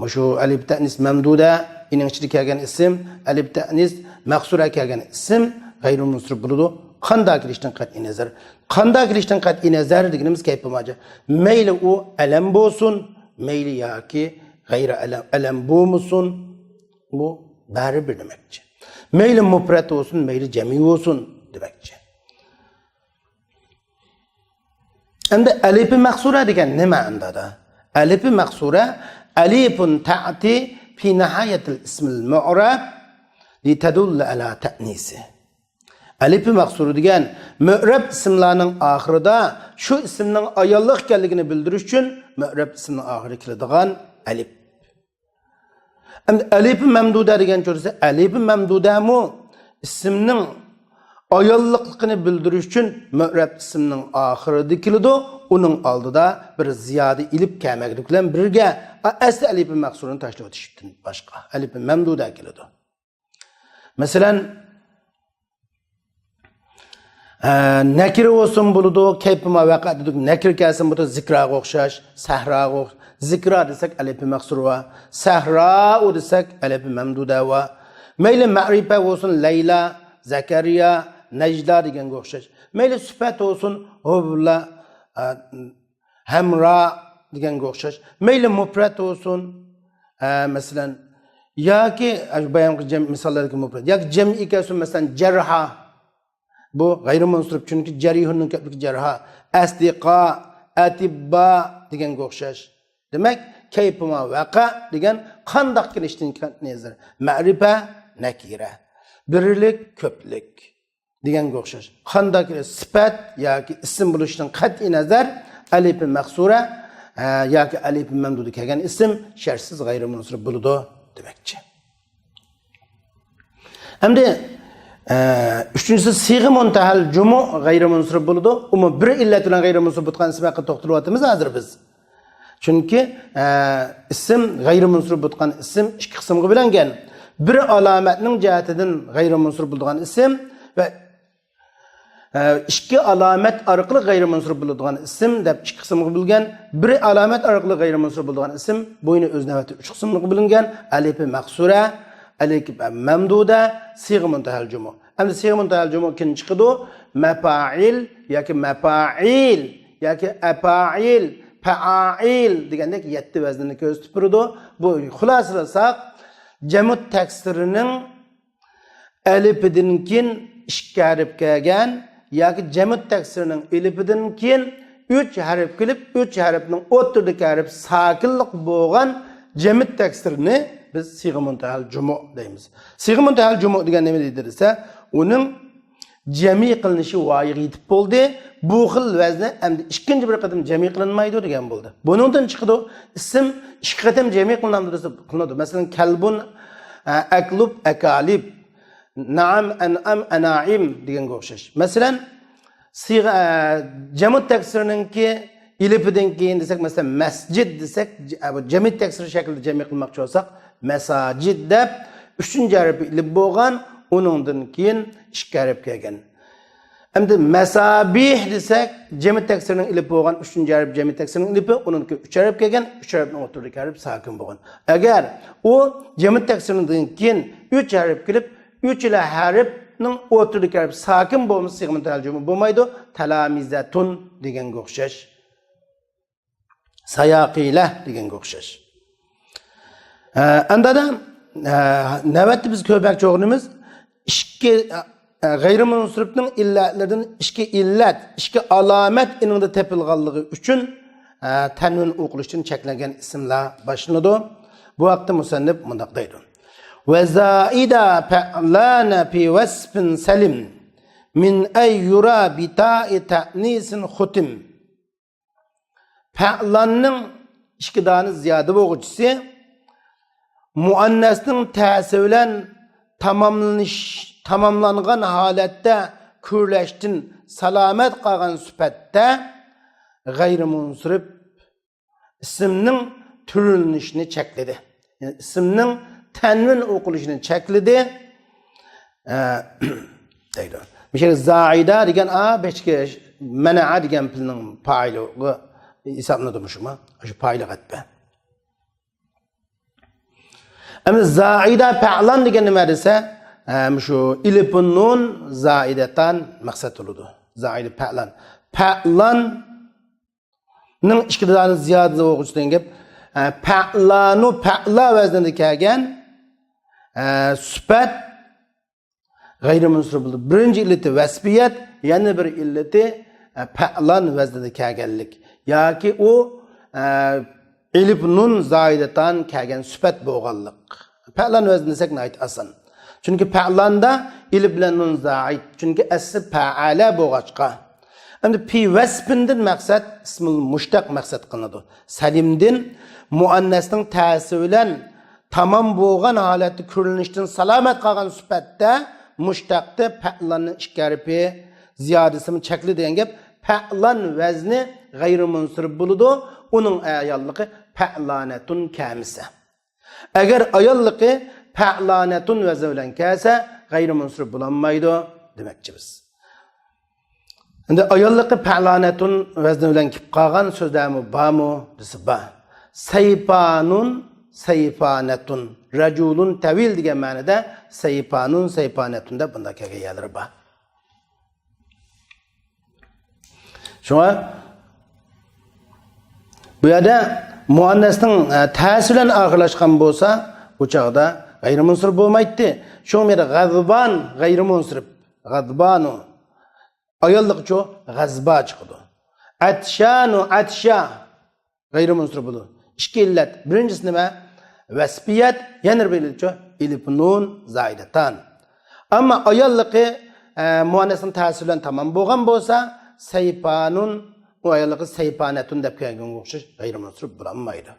مۇشۇ ئەلىپ تەئنىس مەمدۇدە، ئىنىڭ ئىچىدە كەلگەن ئىسىم، ئەلىپ تەئنىس، مەقسۇرە كەلگەن ئىسىم غەيرىي مۇنسىرىپ بولىدۇ. قانداق كېلىشتىن قەتئىي نەزەر. قانداق كېلىشتىن قەتئىي نەزەر دېگىنىمىز كەيپىي ماجا. مەيلى ئۇ ئەلەم بولسۇن، مەيلى ياكى غەيرىي ئەلەم، ئەلەم بولمىسۇن، بۇ بەرىبىر دېمەكچى. مەيلى مۇپرەت بولسۇن، مەيلى جەمئىي بولسۇن دېمەكچى. ئەمدى ئەلىپى مەقسۇرە دېگەن نېمە ئەمدىدا؟ ئەلىپى مەقسۇرە، ئەلىپۇن تەئتى پى نىھايەتىل ئىسمىل مۇئرەب لىتەدۇللە ئەلا تەئنىسى. ئەلىپى مەقسۇرە دېگەن مۇئرەب ئىسىملارنىڭ ئاخىرىدا شۇ ئىسىمنىڭ ئاياللىق ئىكەنلىكىنى بىلدۈرۈش ئۈچۈن مۇئرەب ئىسىمنىڭ ئاخىرىدا كېلىدىغان ئەلىپ. ئەمدى ئەلىپى مەمدۇدە دېگەن چۈشىسى، ئەلىپى مەمدۇدەمۇ ئىسىمنىڭ ئاياللىقلىقىنى بىلدۈرۈش ئۈچۈن مۇئرەب ئىسىمنىڭ ئاخىرىدا كېلىدۇ، ئۇنىڭ ئالدىدا بىر زىيادە ئېلىپ كەلمەكلىك بىلەن بىرگە، ئەسلى ئەلىپى مەقسۇرىنى تاشلىۋېتىشتىن باشقا، ئەلىپى مەمدۇدە كېلىدۇ. مەسىلەن، ئە، نەكىرە بولسۇن بولىدۇ، كەيپىما ۋەقە دېدۇق، نەكىرە كەلسۇن بولىدۇ، زىكراغا ئوخشاش، سەھراغا ئوخ-، زىكرا دېسەك، ئەلىپى مەقسۇر بار، سەھراۇ دېسەك، ئەلىپى مەمدۇدە بار. مەيلى مەرىپە بولسۇن، لەيلا، زەكەرىيا، نەجلا دېگەنگە ئوخشاش. مەيلى سۈپەت بولسۇن، ھۇبلا، ئە، ھەمرا دېگەنگە ئوخشاش. مەيلى مۇپرەت بولسۇن، ئە، مەسىلەن، ياكى، ئە، بايامقى جەم-، مىساللاردىكى مۇپرەت. ياكى جەمئىي كەلسۇن، مەسىلەن، جەرھا. بۇ غەيرىي مۇنسىرىپ، چۈنكى جەرىھۇننىڭ كۆپلۈكى جەرھا. ئەسدىقا، ئەتىببا دېگەنگە ئوخشاش. دېمەك، كەيپىما ۋەقە دېگەن قانداق كېلىشتىن نەزەر. مەرىپە، نەكىرە. بىرلىك، كۆپلۈك. دېگەنگە ئوخشاش. قانداق سۈپەت ياكى ئىسىم بولۇشىدىن قەتئىي نەزەر، ئەلىپى مەقسۇرە، ئە، ياكى ئەلىپى مەمدۇدا كەلگەن ئىسىم شەرتسىز غەيرىي مۇنسىرىپ بولىدۇ دېمەكچى. ئەمدى، ئە، ئۈچىنچىسى، سىيغە مۇنتەھەل جۇمۇ غەيرىي مۇنسىرىپ بولىدۇ. ئۇمۇ بىر ئىللەت بىلەن غەيرىي مۇنسىرىپ بولغان ئىسىم ھەققىدە توختىلىۋاتىمىز ھازىر بىز. چۈنكى، ئە، ئىسىم، غەيرىي مۇنسىرىپ بولىدىغان ئىسىم ئىككى قىسىمغا بۆلۈنگەن. بىر ئالامەتنىڭ جەھەتىدىن غەيرىي مۇنسىرىپ بولىدىغان ئىسىم ۋە، ئە، ئىككى ئالامەت ئارقىلىق غەيرىي مۇنسىرىپ بولىدىغان ئىسىم دەپ ئىككى قىسىمغا بۆلگەن. بىر ئالامەت ئارقىلىق غەيرىي مۇنسىرىپ بولىدىغان ئىسىم بۇ يەنە ئۆز نۆۋەتىدە ئۈچ قىسىمغا بۆلۈنگەن. ئەلىپى مەقسۇرە، ئەلىپى مەمدۇدە، سىيغە مۇنتەھەل جۇمۇ. ئەمدى سىيغە مۇنتەھەل جۇمۇ كىم چىقىدۇ؟ مەپائىل ياكى مەپائىل ياكى ئەپائىل، پەئائىل دېگەندەك يەتتە ۋەزنىنى كۆرسىتىپ بېرىدۇ. بۇ خۇلاسىلىساق، جەمۇت تەكسىرىنىڭ ئەلىپىدىن كېيىن ئىككى ھەرپ كەلگەن ياكى جەمۇت تەكسىرىنىڭ ئېلىپىدىن كېيىن ئۈچ ھەرپ كېلىپ، ئۈچ ھەرپنىڭ ئوتتۇرىدىكى ھەرپ ساكىنلىق بولغان جەمۇت تەكسىرىنى بىز سىيغە مۇنتەھەل جۇمۇ دەيمىز. سىيغە مۇنتەھەل جۇمۇ دېگەن نېمە دېدى دېسە، ئۇنىڭ جەمئىي قىلىنىشى ۋايىغا يېتىپ بولدى. بۇ خىل ۋەزنى ئەمدى ئىككىنچى بىر قېتىم جەمئىي قىلىنمايدۇ دېگەن بولدى. بۇنىڭدىن چىقىدۇ، ئىسىم ئىككى قېتىم جەمئىي قىلىنامدۇ دېسە، قىلىنىدۇ. مەسىلەن، كەلبۇن، ئە، ئەكلۇب، ئەكالىب، نەئەم، ئەنئەم، ئەنائىم دېگەنگە ئوخشاش. مەسىلەن، سىيغە، ئە، جەمۇت تەكسىرىنىڭكى ئېلىپىدىن كېيىن دېسەك، مەسىلەن، مەسجىد دېسەك، ج-، ئە، بۇ جەمئىي تەكسىر شەكلىدە جەمئىي قىلماقچى بولساق، مەساجىد دەپ ئۈچىنچى ھەرپى ئېلىپ بولغان، ئۇنىڭدىن كېيىن ئىككى ھەرپ كەلگەن. ئەمدى مەسابىھ دېسەك، جەمئىي تەكسىرنىڭ ئېلىپى بولغان، ئۈچىنچى ھەرپ جەمئىي تەكسىرنىڭ ئېلىپى، ئۇنىڭدىن كېيىن ئۈچ ھەرپ كەلگەن، ئۈچ ھەرپنىڭ ئوتتۇرىدىكى ھەرپ ساكىن بولغان. ئەگەر ئۇ جەمئىي تەكسىرنىڭ كېيىن ئۈچ ھەرپ كېلىپ، ئۈچىلا ھەرپنىڭ ئوتتۇرىدىكى ھەرپ ساكىن بولمىسا، سىيغە مۇنتەھەل جۇمۇ بولمايدۇ. تالامىزەتۇن دېگەنگە ئوخشاش. ساياقىلە دېگەنگە ئوخشاش. ئە، ئەمدىدا، ئە، نۆۋەتتە بىز كۆرمەكچى بولغىنىمىز ئىككى، ئە، غەيرىي مۇنسىرىپنىڭ ئىللەتلىرىدىن ئىككى ئىللەت، ئىككى ئالامەت ئېنىڭدا تېپىلغانلىقى ئۈچۈن، ئە، تەنۋىن ئوقۇلۇشتىن چەكلەنگەن ئىسىملار باشلىنىدۇ. بۇ ھەقتە مۇسەننىپ مۇنداق دەيدۇ. ۋە زائىدە پەئلانە پى ۋەسپىن سەلىم مىن ئەي يۇرا بىتائى تەئنىسىن خۇتىم. پەئلاننىڭ ئىككى دانە زىيادە بولغۇچىسى مۇئەننەسنىڭ تەسى بىلەن تاماملىنىش، تاماملانغان ھالەتتە كۆرۈلۈشتىن سالامەت قالغان سۈپەتتە غەيرىي مۇنسىرىپ ئىسىمنىڭ تۈرلىنىشىنى چەكلىدى. يەنى ئىسىمنىڭ تەنۋىن ئوقۇلۇشىنى چەكلىدى. ئە، دەيدۇ. مۇشۇ زائىدە دېگەن، ئا، بەشكە مەنەئە دېگەن پېئىلنىڭ پائىلىغا ھېسابلىنىدۇ مۇشۇمۇ؟ شۇ پائىلغا ئەتپە. ئەمدى زائىدە پەئلان دېگەن نېمە دېسە، ھە، مۇشۇ ئېلىپۇ نۇن زائىدەتان مەقسەت بولىدۇ. زائىدە پەئلان. پەئلاننىڭ ئىككى دانە زىيادىسى بولغۇچى دېگەن گەپ. ھە، پەئلانۇ پەئلا ۋەزنىدە كەلگەن، ھە، سۈپەت غەيرىي مۇنسىرىپ بولىدۇ. بىرىنچى ئىللىتى ۋەسپىيەت، يەنە بىر ئىللىتى، ئە، پەئلان ۋەزنىدە كەلگەنلىك. ياكى ئۇ، ئە، ئېلىپ نۇن زائىدەتان كەلگەن سۈپەت بولغانلىق. پەئلان ۋەزنى دېسەك ناھايىتى ئاسان. چۈنكى پەئلاندا ئېلىپ بىلەن نۇن زائىد. چۈنكى ئەسلى پەئەلە بولغاچقا. ئەمدى پى ۋەسپىندىن مەقسەت ئىسمۇل مۇشتەق مەقسەت قىلىنىدۇ. سەلىمدىن مۇئەننەسنىڭ تەسى بىلەن تامام بولغان ھالەتتە كۆرۈنۈشتىن سالامەت قالغان سۈپەتتە مۇشتەقتە پەئلاننىڭ ئىككى ھەرپى زىيادىسىمۇ چەكلى دېگەن گەپ. پەئلان ۋەزنى غەيرىي مۇنسىرىپ بولىدۇ، ئۇنىڭ ئاياللىقى پەئلانەتۇن كەمىسە. ئەگەر ئاياللىقى پەئلانەتۇن ۋەزنى بىلەن كەلسە، غەيرىي مۇنسىرىپ بولالمايدۇ دېمەكچى بىز. ئەمدى ئاياللىقى پەئلانەتۇن ۋەزنى بىلەن كېلىپ قالغان سۆزلەرمۇ بارمۇ دېسە بار. سەيپانۇن، سەيپانەتۇن، رەجۇلۇن تەۋىل دېگەن مەنىدە سەيپانۇن، سەيپانەتۇن دەپ بۇنداق كەلگەن يەرلىرى بار. شۇڭا بۇ يەردە مۇئەننەسنىڭ، ئە، تەسى بىلەن ئاخىرلاشقان بولسا، ئۇ چاغدا غەيرىي مۇنسىرىپ بولمايتتى. شۇڭا بۇ يەردە غەزبان غەيرىي مۇنسىرىپ. غەزبانۇ. ئاياللىقىچۇ غەزبا چىقىدۇ. ئەتشانۇ ئەتشا غەيرىي مۇنسىرىپ بولىدۇ. ئىككى ئىللەت. بىرىنچىسى نېمە؟ ۋەسپىيەت، يەنە بىر ئىللەتچۇ؟ ئېلىپ نۇن زائىدەتان. ئەمما ئاياللىقى، ئە، مۇئەننەسنىڭ تەسى بىلەن تامام بولغان بولسا، سەيپانۇن، ئۇ ئاياللىقى سەيپانەتۇن دەپ كەلگەنگە ئوخشاش غەيرىي مۇنسىرىپ بولالمايدۇ.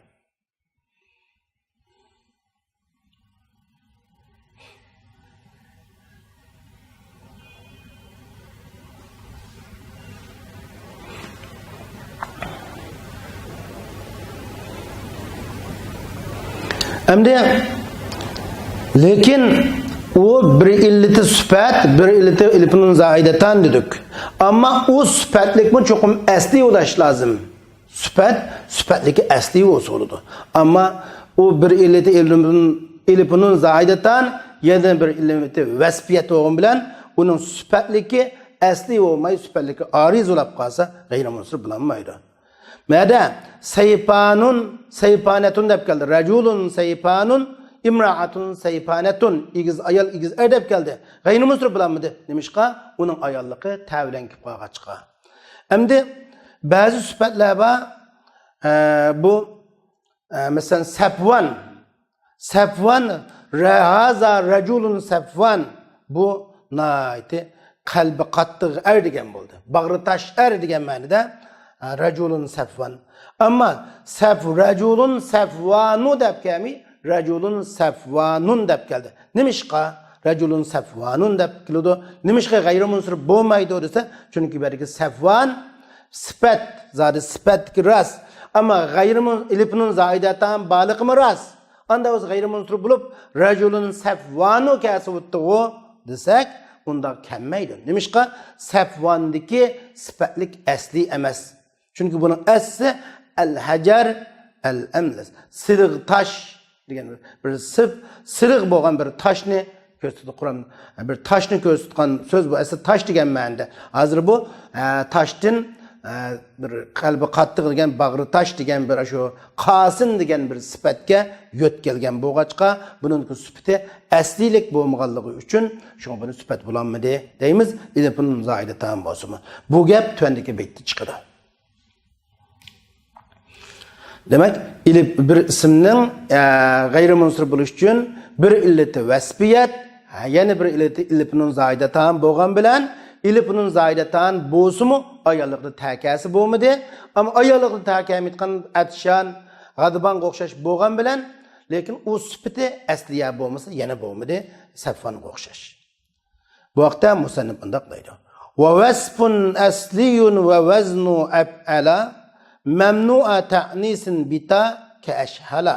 ئەمدى، لېكىن ئۇ بىر ئىللىتى سۈپەت، بىر ئىللىتى ئېلىپنۇن زائىدەتان دېدۇق. ئەمما ئۇ سۈپەتلىكمۇ چوقۇم ئەسلىي بولۇش لازىم. سۈپەت، سۈپەتلىكى ئەسلىي بولسا بولىدۇ. ئەمما ئۇ بىر ئىللىتى ئېلىپنۇن، ئېلىپنۇن زائىدەتان، يەنە بىر ئىللىتى ۋەسپىيەت بولغان بىلەن ئۇنىڭ سۈپەتلىكى ئەسلىي بولماي، سۈپەتلىكى ئارىز بولاپ قالسا، غەيرىي مۇنسىرىپ بولالمايدۇ. مەدە سەيپانۇن، سەيپانەتۇن دەپ كەلدى. رەجۇلۇن سەيپانۇن، ئىمرائەتۇن سەيپانەتۇن. ئېگىز ئايال، ئېگىز ئەر دەپ كەلدى. غەيرىي مۇنسىرىپ بولالمىدى. نېمىشقا؟ ئۇنىڭ ئاياللىقى تە بىلەن كېلىپ قالغاچقا. ئەمدى بەزى سۈپەتلەر بار. ئە، بۇ، ئە، مەسىلەن، سەپۋان. سەپۋان، رە-، ھازا رەجۇلۇن سەپۋان. بۇ ناھايىتى قەلبى قاتتىق ئەر دېگەن بولدى. باغرى تاش ئەر دېگەن مەنىدە، ئە، رەجۇلۇن سەپۋان. ئەمما سەف-، رەجۇلۇن سەفۋانۇ دەپ كەلمەي، رەجۇلۇن سەفۋانۇن دەپ كەلدى. نېمىشقا رەجۇلۇن سەفۋانۇن دەپ كېلىدۇ؟ نېمىشقا غەيرىي مۇنسىرىپ بولمايدۇ دېسە، چۈنكى بۇ يەردىكى سەفۋان سۈپەت، زادى سۈپەتتىكى راست. ئەمما غەيرىي مۇن-، ئېلىپنۇن زائىدەتان بالىقىمۇ راست. ئاندا بولسا غەيرىي مۇنسىرىپ بولۇپ، رەجۇلۇن سەفۋانۇ كەلسە بولۇپتىغۇ دېسەك، ئۇنداق كەلمەيدۇ. نېمىشقا؟ سەفۋاندىكى سۈپەتلىك ئەسلى ئەمەس. چۈنكى بۇنىڭ ئەسلى ئەل ھەجەر، ئەل ئەملەس. سىلىغ تاش دېگەن بىر سىف-، سىلىغ بولغان بىر تاشنى كۆرسىتىدۇ قۇرئان. بىر تاشنى كۆرسىتىدىغان سۆز بۇ. ئەسلى تاش دېگەن مەنىدە. ھازىر بۇ، ئە، تاشتىن، ئە، بىر قەلبى قاتتىق دېگەن، باغرى تاش دېگەن بىر شۇ قاسىن دېگەن بىر سۈپەتكە يۆتكەلگەن بولغاچقا، بۇنىڭ سۈپىتى ئەسلىيلىك بولمىغانلىقى ئۈچۈن، شۇڭا بۇنى سۈپەت بولالمىدى دەيمىز. ئېلىپنۇن زائىدەتان بولسىمۇ. بۇ گەپ تۆۋەندىكى بەيتتە چىقىدۇ. دېمەك، ئېلىپ بىر ئىسىمنىڭ، ئە، غەيرىي مۇنسىرىپ بولۇش ئۈچۈن بىر ئىللىتى ۋەسپىيەت، ھە، يەنە بىر ئىللىتى ئېلىپنۇن زائىدەتان بولغان بىلەن، ئېلىپنۇن زائىدەتان بولسىمۇ، ئاياللىقتا تەكەسى بولمىدى. ئەمما ئاياللىقتا تەكەمىتقان ئەتشان، غەدىبانغا ئوخشاش بولغان بىلەن، لېكىن ئۇ سۈپىتى ئەسلىيە بولمىسا، يەنە بولمىدى، سەفۋانغا ئوخشاش. بۇ ھەقتە مۇسەننىپ مۇنداق دەيدۇ: ووصف أصلي ووزن أفعل ممنوع تأنيث بتا كأشهل،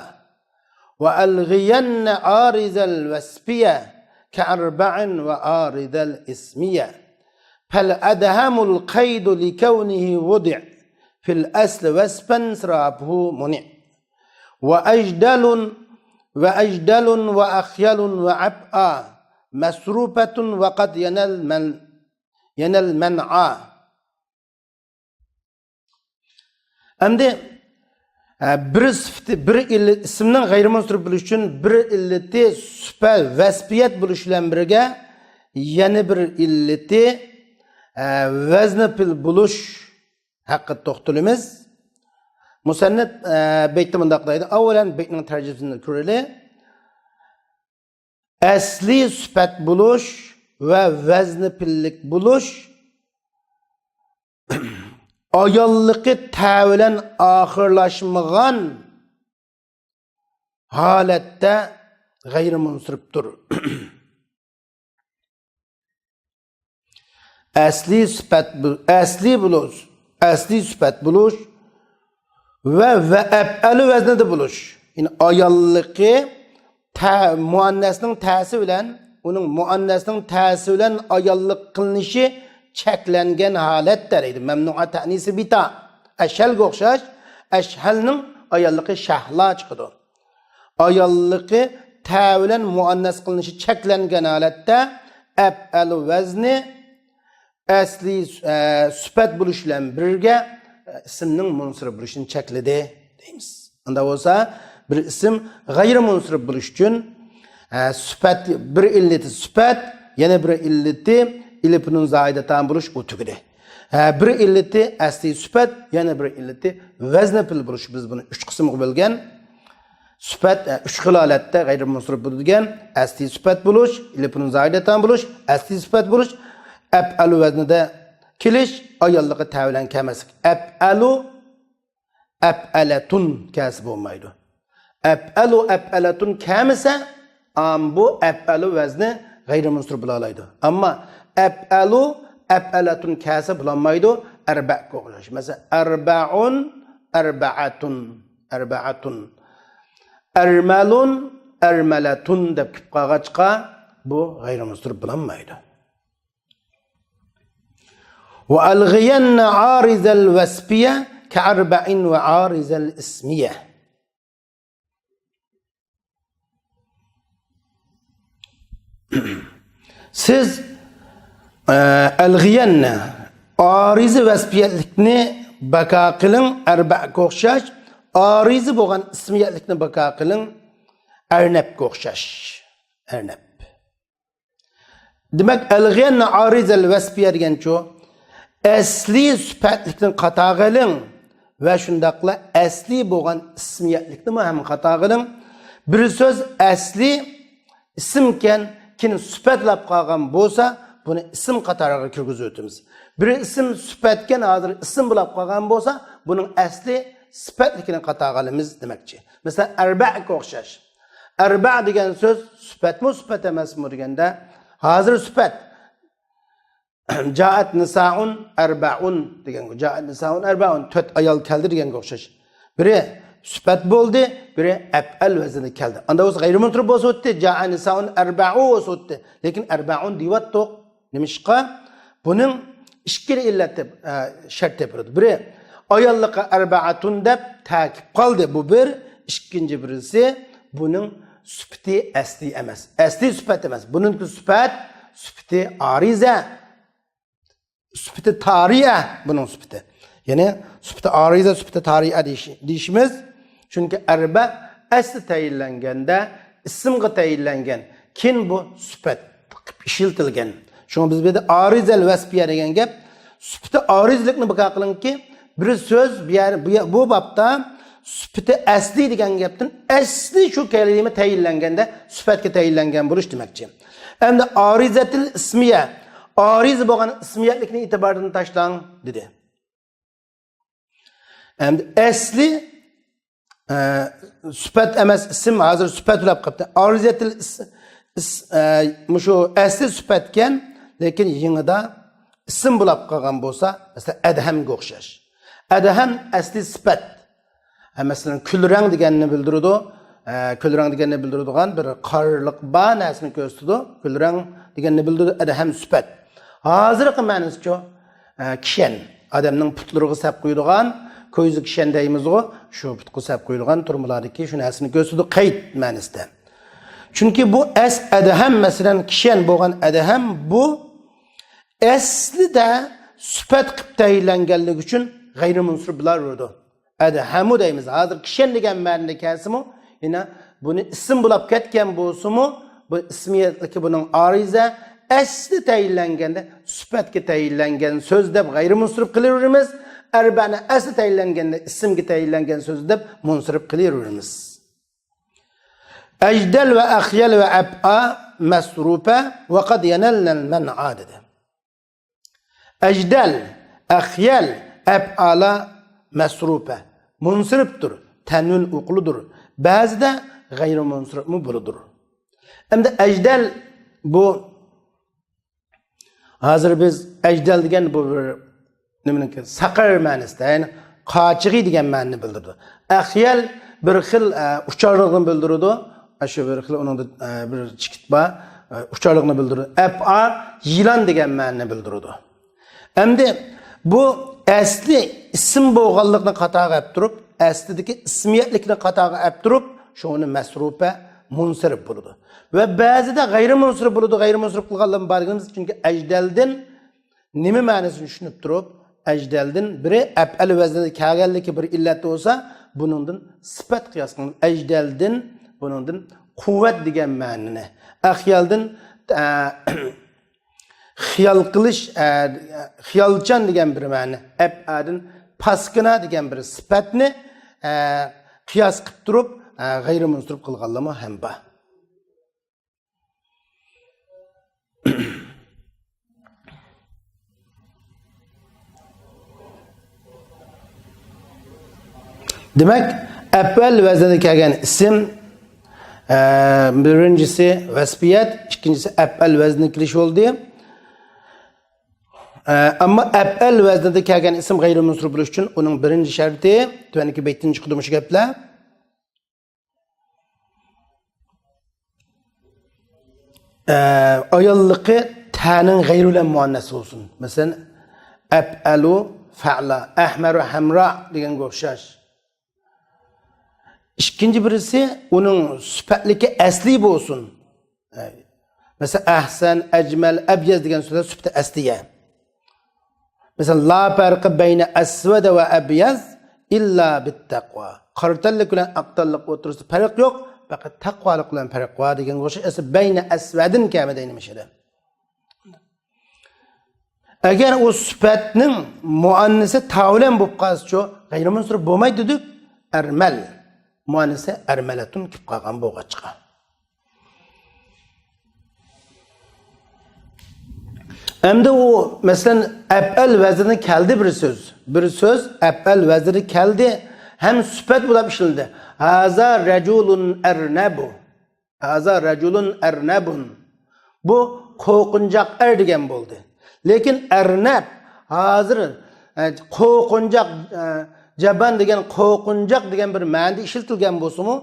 وألغين عارض الوصفية كأربع وعارض الاسمية، فالأدهم القيد لكونه وضع في الأصل وصفا صرافه منع. وأجدل وأجدل وأخيل وأبأ مصروفة وقد ينال من، ينال منعا. ئەمدى، ئە، بىر سۈپىتى، بىر ئىللىتى، ئىسىمنىڭ غەيرىي مۇنسىرىپ بولۇشى ئۈچۈن بىر ئىللىتى سۈپەت، ۋەسپىيەت بولۇش بىلەن بىرگە يەنە بىر ئىللىتى، ئە، ۋەزنى پېئىل بولۇش ھەققىدە توختىلىمىز. مۇسەننىپ، ئە، بەيتتە مۇنداق دەيدۇ. ئاۋۋالەن بەيتنىڭ تەرجىمىسىنى كۆرەيلى. ئەسلىي سۈپەت بولۇش ۋە ۋەزنى پېئىللىك بولۇش ئايانلىقى تە بىلەن ئاخىرلاشمىغان ھالەتتە غەيرىي مۇنسىرىپتۇر. ئەسلىي سۈپەت بۇ-، ئەسلىي بولۇش، ئەسلىي سۈپەت بولۇش ۋە، ۋە ئەپئەلۇ ۋەزنىدە بولۇش. يەنى ئايانلىقى تە-، مۇئەننەسنىڭ تەسى بىلەن، ئۇنىڭ مۇئەننەسنىڭ تەسى بىلەن ئايانلىق قىلىنىشى چەكلەنگەن ھالەتتە دەيدۇ. مەمنۇئە تەئنىسى بىتا. ئەشھەلگە ئوخشاش، ئەشھەلنىڭ ئايانلىقى شەھلا چىقىدۇ. ئايانلىقى تە بىلەن مۇئەننەس قىلىنىشى چەكلەنگەن ھالەتتە ئەپئەلۇ ۋەزنى ئەسلىي، ئە، سۈپەت بولۇش بىلەن بىرگە، ئە، ئىسىمنىڭ مۇنسىرىپ بولۇشىنى چەكلىدى دەيمىز. ئۇنداق بولسا، بىر ئىسىم غەيرىي مۇنسىرىپ بولۇش ئۈچۈن، ئە، سۈپەت، بىر ئىللىتى سۈپەت، يەنە بىر ئىللىتى ئېلىپ نۇن زايىدەتان بولۇش، ئۇ تۈگىدى. ئە، بىر ئىللىتى ئەسلىي سۈپەت، يەنە بىر ئىللىتى ۋەزنى پېئىل بولۇش. بىز بۇنى ئۈچ قىسىمغا بۆلگەن. سۈپەت، ئە، ئۈچ خىل ھالەتتە غەيرىي مۇنسىرىپ بولىدىكەن. ئەسلىي سۈپەت بولۇش، ئېلىپ نۇن زايىدەتان بولۇش، ئەسلىي سۈپەت بولۇش، ئەپئەلۇ ۋەزنىدە كېلىش، ئايانلىقى تە بىلەن كەلمەسلىك. ئەپئەلۇ، ئەپئەلەتۇن كەلسە بولمايدۇ. ئەپئەلۇ، ئەپئەلەتۇن كەلمىسە، ئام بۇ ئەپئەلۇ ۋەزنى غەيرىي مۇنسىرىپ بولالايدۇ. ئەمما ئەپئەلۇ، ئەپئەلەتۇن كەلسە بولالمايدۇ. ئەربەگە ئوخشاش. مەسىلەن، ئەربەئۇن، ئەربەئەتۇن، ئەربەئەتۇن. ئەرمەلۇن، ئەرمەلەتۇن دەپ كېلىپ قالغاچقا، بۇ غەيرىي مۇنسىرىپ بولالمايدۇ. وألغين عارض الوصفية كأربع وعارض الاسمية. سىز، ئە، ئەلغىيەننى، ئارىزى ۋەسپىيەتلىكنى بەكا قىلىڭ، ئەربەگە ئوخشاش، ئارىزى بولغان ئىسمىيەتلىكنى بەكا قىلىڭ، ئەرنەبكە ئوخشاش. ئەرنەب. دېمەك، ئەلغىيەننى ئارىزەل ۋەسپىيە دېگەنچۇ، ئەسلىي سۈپەتلىكنى قاتارغا ئېلىڭ ۋە شۇنداقلا ئەسلىي بولغان ئىسمىيەتلىكنىمۇ ھەم قاتارغا ئېلىڭ. بىر سۆز ئەسلىي ئىسىمكەن، كېيىن سۈپەتلەپ قالغان بولسا، بۇنى ئىسىم قاتارىغا كىرگۈزۈۋېتىمىز. بىر ئىسىم سۈپەتكەن، ھازىر ئىسىم بولاپ قالغان بولسا، بۇنىڭ ئەسلى سۈپەتلىكىنى قاتارغا ئالىمىز دېمەكچى. مەسىلەن، ئەربەگە ئوخشاش. ئەربە دېگەن سۆز سۈپەتمۇ، سۈپەت ئەمەسمۇ دېگەندە، ھازىر سۈپەت. جائەت نىسائۇن ئەربەئۇن دېگەنگە، جائەت نىسائۇن ئەربەئۇن، تۆت ئايال كەلدى دېگەنگە ئوخشاش. بىرى سۈپەت بولدى، بىرى ئەپئەل ۋەزنىدە كەلدى. ئاندا بولسا غەيرىي مۇنسىرىپ بولسا بولاتتى، جائە نىسائۇن ئەربەئۇ بولسا بولاتتى. لېكىن ئەربەئۇن دېيىۋاتتۇق. نېمىشقا؟ بۇنىڭ ئىككىلا ئىللەت دەپ، ئە، شەرت دەپ بېرىدۇ. بىرى، ئاياللىققا ئەربەئەتۇن دەپ تەكىپ قالدى. بۇ بىر. ئىككىنچى بىرسى، بۇنىڭ سۈپىتى ئەسلىي ئەمەس. ئەسلىي سۈپەت ئەمەس. بۇنىڭكى سۈپەت، سۈپىتى ئارىزە. سۈپىتى تارىئە بۇنىڭ سۈپىتى. يەنى سۈپىتى ئارىزە، سۈپىتى تارىئە دېيىش-، دېيىشىمىز. چۈنكى ئەربە ئەسلى تەيىنلەنگەندە، ئىسىمغا تەيىنلەنگەن. كېيىن بۇ سۈپەت قىلىپ ئىشلىتىلگەن. شۇڭا بىز بۇ يەردە ئارىزەل ۋەسپىيە دېگەن گەپ، سۈپىتى ئارىزىلىكنى بىكار قىلىڭكى، بىر سۆز بۇ يەر-، بۇ يە-، بۇ بابتا سۈپىتى ئەسلى دېگەن گەپتىن ئەسلى شۇ كەلىمە تەيىنلەنگەندە، سۈپەتكە تەيىنلەنگەن بولۇش دېمەكچى. ئەمدى ئارىزەتىل ئىسمىيە، ئارىزە بولغان ئىسمىيەتلىكنى ئېتىباردىن تاشلاڭ، دېدى. ئەمدى ئەسلى، ئە، سۈپەت ئەمەس، ئىسىم، ھازىر سۈپەت بولاپ قاپتۇ. ئارىزەتىل ئىس-، ئىس-، ئە، مۇشۇ ئەسلى سۈپەتكەن، لېكىن يېڭىدا ئىسىم بولاپ قالغان بولسا، مەسىلەن، ئەدھەمگە ئوخشاش. ئەدھەم ئەسلى سۈپەت. ھە، مەسىلەن، كۈلرەڭ دېگەننى بىلدۈرىدۇ. ھە، كۈلرەڭ دېگەننى بىلدۈرىدىغان بىر قارىلىق بار نەرسىنى كۆرسىتىدۇ. كۈلرەڭ دېگەننى بىلدۈرىدۇ، ئەدھەم سۈپەت. ھازىرقى مەنىسىچۇ؟ ھە، كىشەن. ئادەمنىڭ پۇتلىرىغا سەپ قويىدىغان، كويزا كىشەن دەيمىزغۇ، شۇ پۇتقا سەپ قويۇلغان تۈرمىلەردىكى شۇ نەرسىنى كۆرسىتىدۇ، قەيت مەنىسىدە. چۈنكى بۇ ئەس ئەدھەم، مەسىلەن، كىشەن بولغان ئەدھەم، بۇ ئەسلىدە سۈپەت قىلىپ تەيىنلەنگەنلىكى ئۈچۈن غەيرىي مۇنسىرىپ بولۇۋېرىدۇ. ئەدھەمۇ دەيمىز. ھازىر كىشەن دېگەن مەنىدە كەلسىمۇ، يەنە بۇنى ئىسىم بولاپ كەتكەن بولسىمۇ، بۇ ئىسمىيەتلىكى بۇنىڭ ئارىزە، ئەسلى تەيىنلەنگەندە سۈپەتكە تەيىنلەنگەن سۆز دەپ غەيرىي مۇنسىرىپ قىلىۋېرىمىز. ئەربەنى ئەسلى تەيىنلەنگەندە ئىسىمگە تەيىنلەنگەن سۆز دەپ مۇنسىرىپ قىلىۋېرىمىز. ئەجدەل ۋە ئەخيەل ۋە ئەپئا مەسرۇپە ۋە قەد يەنەلنەل مەنئا دېدى. ئەجدەل، ئەخيەل، ئەپئالا مەسرۇپە. مۇنسىرىپتۇر، تەنۋىن ئوقۇلىدۇر. بەزىدە غەيرىي مۇنسىرىپمۇ بولىدۇ. ئەمدى ئەجدەل بۇ، ھازىر بىز ئەجدەل دېگەن بۇ بىر نېمىنىڭكى؟ سەقەر مەنىسىدە، يەنى قاچىغى دېگەن مەنىنى بىلدۈرىدۇ. ئەخيەل بىر خىل، ئە، ئۇچارلىقنى بىلدۈرىدۇ. ئە، شۇ بىر خىل ئۇنىڭدا، ئە، بىر چېكىت بار. ئە، ئۇچارلىقنى بىلدۈرىدۇ. ئەپئا يىلان دېگەن مەنىنى بىلدۈرىدۇ. ئەمدى بۇ ئەسلى ئىسىم بولغانلىقنى خاتاغا ئەپ تۇرۇپ، ئەسلىدىكى ئىسمىيەتلىكنى خاتاغا ئەپ تۇرۇپ، شۇنى مەسرۇپە، مۇنسىرىپ بولىدۇ. ۋە بەزىدە غەيرىي مۇنسىرىپ بولىدۇ. غەيرىي مۇنسىرىپ قىلغانلىرىمۇ بار دېگىنىمىز، چۈنكى ئەجدەلدىن نېمە مەنىسىنى چۈشىنىپ تۇرۇپ، ئەجدەلدىن بىرى ئەپئەل ۋەزنىدە كەلگەنلىكى بىر ئىللەت بولسا، بۇنىڭدىن سۈپەت قىياس قىلىنىدۇ. ئەجدەلدىن بۇنىڭدىن قۇۋۋەت دېگەن مەنىنى، ئەخيەلدىن، ئە، خىيال قىلىش، ئە، خىيالچان دېگەن بىر مەنە، ئەپئادىن پاسكىنا دېگەن بىر سۈپەتنى، ئە، قىياس قىلىپ تۇرۇپ، ئە، غەيرىي مۇنسىرىپ قىلغانلىرىمۇ ھەم بار. دېمەك، ئەپئەل ۋەزنىدە كەلگەن ئىسىم، ئە، بىرىنچىسى ۋەسپىيەت، ئىككىنچىسى ئەپئەل ۋەزنىدە كېلىش بولدى. ئە، ئەمما ئەپئەل ۋەزنىدە كەلگەن ئىسىم غەيرىي مۇنسىرىپ بولۇش ئۈچۈن ئۇنىڭ بىرىنچى شەرتى، تۆۋەندىكى بەيتتىن چىقىدۇ مۇشۇ گەپلەر. ئە، ئاياللىقى تەنىڭ غەيرى بىلەن مۇئەننەس بولسۇن. مەسىلەن، ئەپئەلۇ، فەئلا، ئەھمەرۇ، ھەمرا دېگەنگە ئوخشاش. ئىككىنچى بىرسى، ئۇنىڭ سۈپەتلىكى ئەسلى بولسۇن. ئە، مەسىلەن، ئەھسەن، ئەجمەل، ئەبيەز دېگەن سۆزلەر سۈپىتى ئەسلىيە. مەسىلەن، لا پەرقە بەينە ئەسۋەدە ۋە ئەبيەز ئىللا بىتتەقۋا. قارا تەنلىك بىلەن ئاق تەنلىك ئوتتۇرىسىدا پەرق يوق، پەقەت تەقۋالىق بىلەن پەرق بار دېگەنگە ئوخشاش، ئەسلى بەينە ئەسۋەدىن كەلمىدى ئەينى مۇشۇ يەردە. ئەگەر ئۇ سۈپەتنىڭ مۇئەننىسى تا بىلەن بولۇپ قالسىچۇ، غەيرىي مۇنسىرىپ بولمايدۇ دېدۇق، ئەرمەل. مۇئەننىسى ئەرمەلەتۇن كېلىپ قالغان بولغاچقا. ئەمدى ئۇ، مەسىلەن، ئەپئەل ۋەزنى كەلدى بىر سۆز. بىر سۆز ئەپئەل ۋەزنى كەلدى، ھەم سۈپەت بولاپ ئىشلىنىدۇ. ھازا رەجۇلۇن ئەرنەبۇ. ھازا رەجۇلۇن ئەرنەبۇن. بۇ قورقۇنچاق ئەر دېگەن بولدى. لېكىن ئەرنەب ھازىر، ئە، قورقۇنچاق، ئە، جەبان دېگەن قورقۇنچاق دېگەن بىر مەنىدە ئىشلىتىلگەن بولسىمۇ،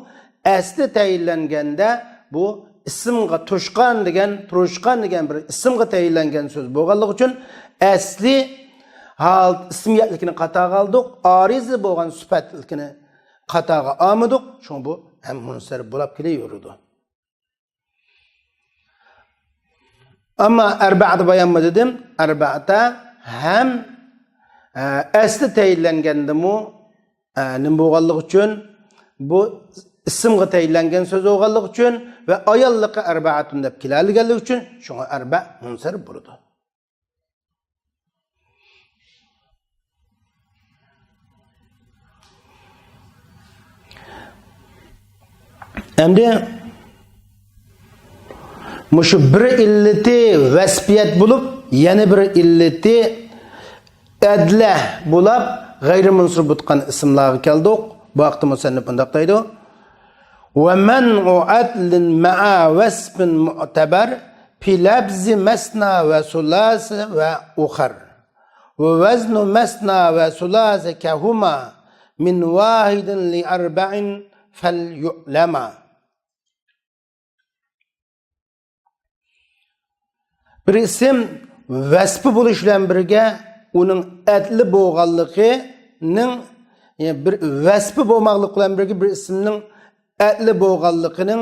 ئەسلى تەيىنلەنگەندە بۇ ئىسىمغا توشقان دېگەن، تۇرۇشقان دېگەن بىر ئىسىمغا تەيىنلەنگەن سۆز بولغانلىقى ئۈچۈن ئەسلى ھالەت ئىسمىيەتلىكىنى قاتارغا ئالدۇق، ئارىزى بولغان سۈپەتلىكىنى قاتارغا ئالمىدۇق. شۇڭا بۇ ھەم مۇنسەرىپ بولاپ كېلىۋېرىدۇ. ئەمما ئەربەئەتە بايانمۇ دېدىم. ئەربەئەتە ھەم، ئە، ئەسلى تەيىنلەنگەندىمۇ، ئە، نېمە بولغانلىقى ئۈچۈن، بۇ ئىسىمغا تەيىنلەنگەن سۆز بولغانلىقى ئۈچۈن ۋە ئاياللىقى ئەربەئەتۇن دەپ كېلەلىگەنلىكى ئۈچۈن، شۇڭا ئەربەئە مۇنسەرىپ بولىدۇ. ئەمدى مۇشۇ بىر ئىللىتى ۋەسپىيەت بولۇپ، يەنە بىر ئىللىتى ئەدلە بولاپ، غەيرىي مۇنسىرىپ بولغان ئىسىملارغا كەلدۇق. بۇ ھەقتە مۇسەننىپ مۇنداق دەيدۇ. ومنع عدل مع وصف معتبر في لفظ مثنى وثلاث وأخر. ووزن مثنى وثلاث كهما من واحد لأربع فليعلما. بىر ئىسىم ۋەسپى بولۇش بىلەن بىرگە ئۇنىڭ ئەدلى بولغانلىقىنىڭ يەنى بىر ۋەسپى بولماقلىق بىلەن بىرگە بىر ئىسىمنىڭ ئەتلى بولغانلىقىنىڭ،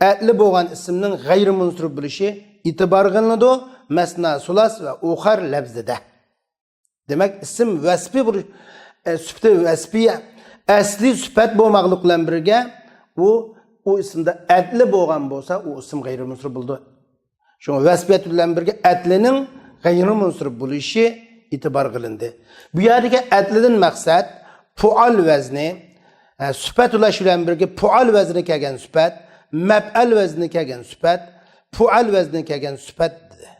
ئەتلى بولغان ئىسىمنىڭ غەيرىي مۇنسىرىپ بولۇشى ئېتىبارغا ئېلىنىدۇ. مەسنا، سۇلاس ۋە ئۇخار لەپزىدە. دېمەك، ئىسىم ۋەسپى بولۇش، ئە، سۈپىتى ۋەسپىيە، ئەسلى سۈپەت بولماقلىق بىلەن بىرگە، ئۇ، ئۇ ئىسىمدا ئەتلى بولغان بولسا، ئۇ ئىسىم غەيرىي مۇنسىرىپ بولىدۇ. شۇڭا ۋەسپىيەت بىلەن بىرگە ئەتلىنىڭ غەيرىي مۇنسىرىپ بولۇشى ئېتىبارغا ئېلىندى. بۇ يەردىكى ئەتلىدىن مەقسەت پۇئال ۋەزنى، ئە، سۈپەت ئۇلاش بىلەن بىرگە پۇئال ۋەزنى كەلگەن سۈپەت، مەپئەل ۋەزنى كەلگەن سۈپەت، پۇئال ۋەزنى كەلگەن سۈپەت دېدى.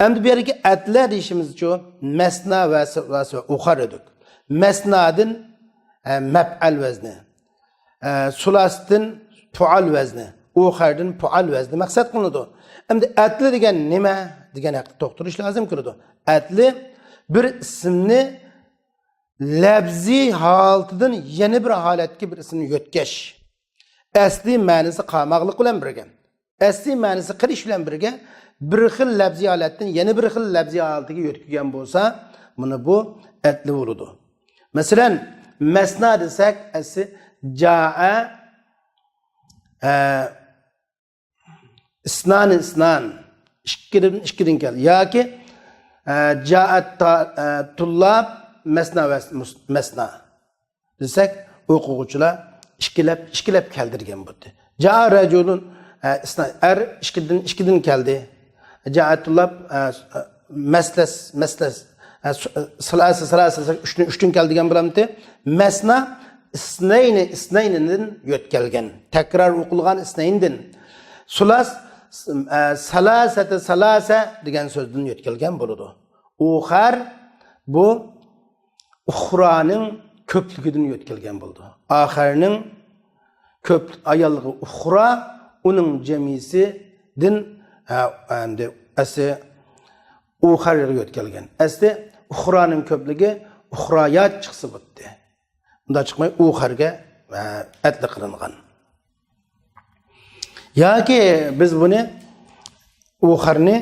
ئەمدى بۇ يەردىكى ئەتلە دېيىشىمىزچۇ، مەسنا ۋە س-، ۋە س-، ئۇخار ئىدۇق. مەسنادىن، ئە، مەپئەل ۋەزنى، ئە، سۇلاستىن پۇئال ۋەزنى، ئۇخاردىن پۇئال ۋەزنى مەقسەت قىلىنىدۇ. ئەمدى ئەتلى دېگەن نېمە دېگەن ھەققىدە توختىلىش لازىم كېلىدۇ. ئەتلى بىر ئىسىمنى لەپزىي ھالىتىدىن يەنە بىر ھالەتكە بىر ئىسىمنى يۆتكەش. ئەسلىي مەنىسى قالماقلىق بىلەن بىرگە، ئەسلىي مەنىسى قېلىش بىلەن بىرگە، بىر خىل لەپزىي ھالەتتىن يەنە بىر خىل لەپزىي ھالىتىگە يۆتكىگەن بولسا، مانا بۇ ئەتلى بولىدۇ. مەسىلەن، مەسنا دېسەك، ئەسلى جائە، ئە، ئىسنانى، ئىسنان، ئىككىدىن، ئىككىدىن كەلدى. ياكى، ئە، جائەت تا-، ئە، تۇللاب مەسنا ۋە مۇس-، مەسنا دېسەك، ئوقۇغۇچىلار ئىككىلەپ، ئىككىلەپ كەلدى دېگەن بولدى. جائە رەجۇلۇن، ئە، ئىسنا-، ئەر ئىككىدىن، ئىككىدىن كەلدى. جائەت تۇللاب، ئە، مەسلەس، مەسلەس، ئە، سۇ-، ئە، سالاسە، سالاسە، ئۈچتىن، ئۈچتىن كەلدى دېگەن بولامتى؟ مەسنا ئىسنەينى، ئىسنەينىدىن يۆتكەلگەن. تەكرار ئوقۇلغان ئىسنەيندىن. سۇلاس، ئە، سالاسەتە، سالاسە دېگەن سۆزدىن يۆتكەلگەن بولىدۇ. ئۇخار بۇ ئۇخرانىڭ كۆپلۈكىدىن يۆتكەلگەن بولىدۇ. ئاخىرنىڭ كۆپ ئاياللىقى ئۇخرا، ئۇنىڭ جەمئىسىدىن، ھە، ئەمدى ئەسلى ئۇخارغا يۆتكەلگەن. ئەسلى ئۇخرانىڭ كۆپلۈكى ئۇخرايات چىقسا بولدى. ئۇنداق چىقماي ئۇخارغا، ھە، ئەتلى قىلىنغان. ياكى بىز بۇنى ئۇخارنى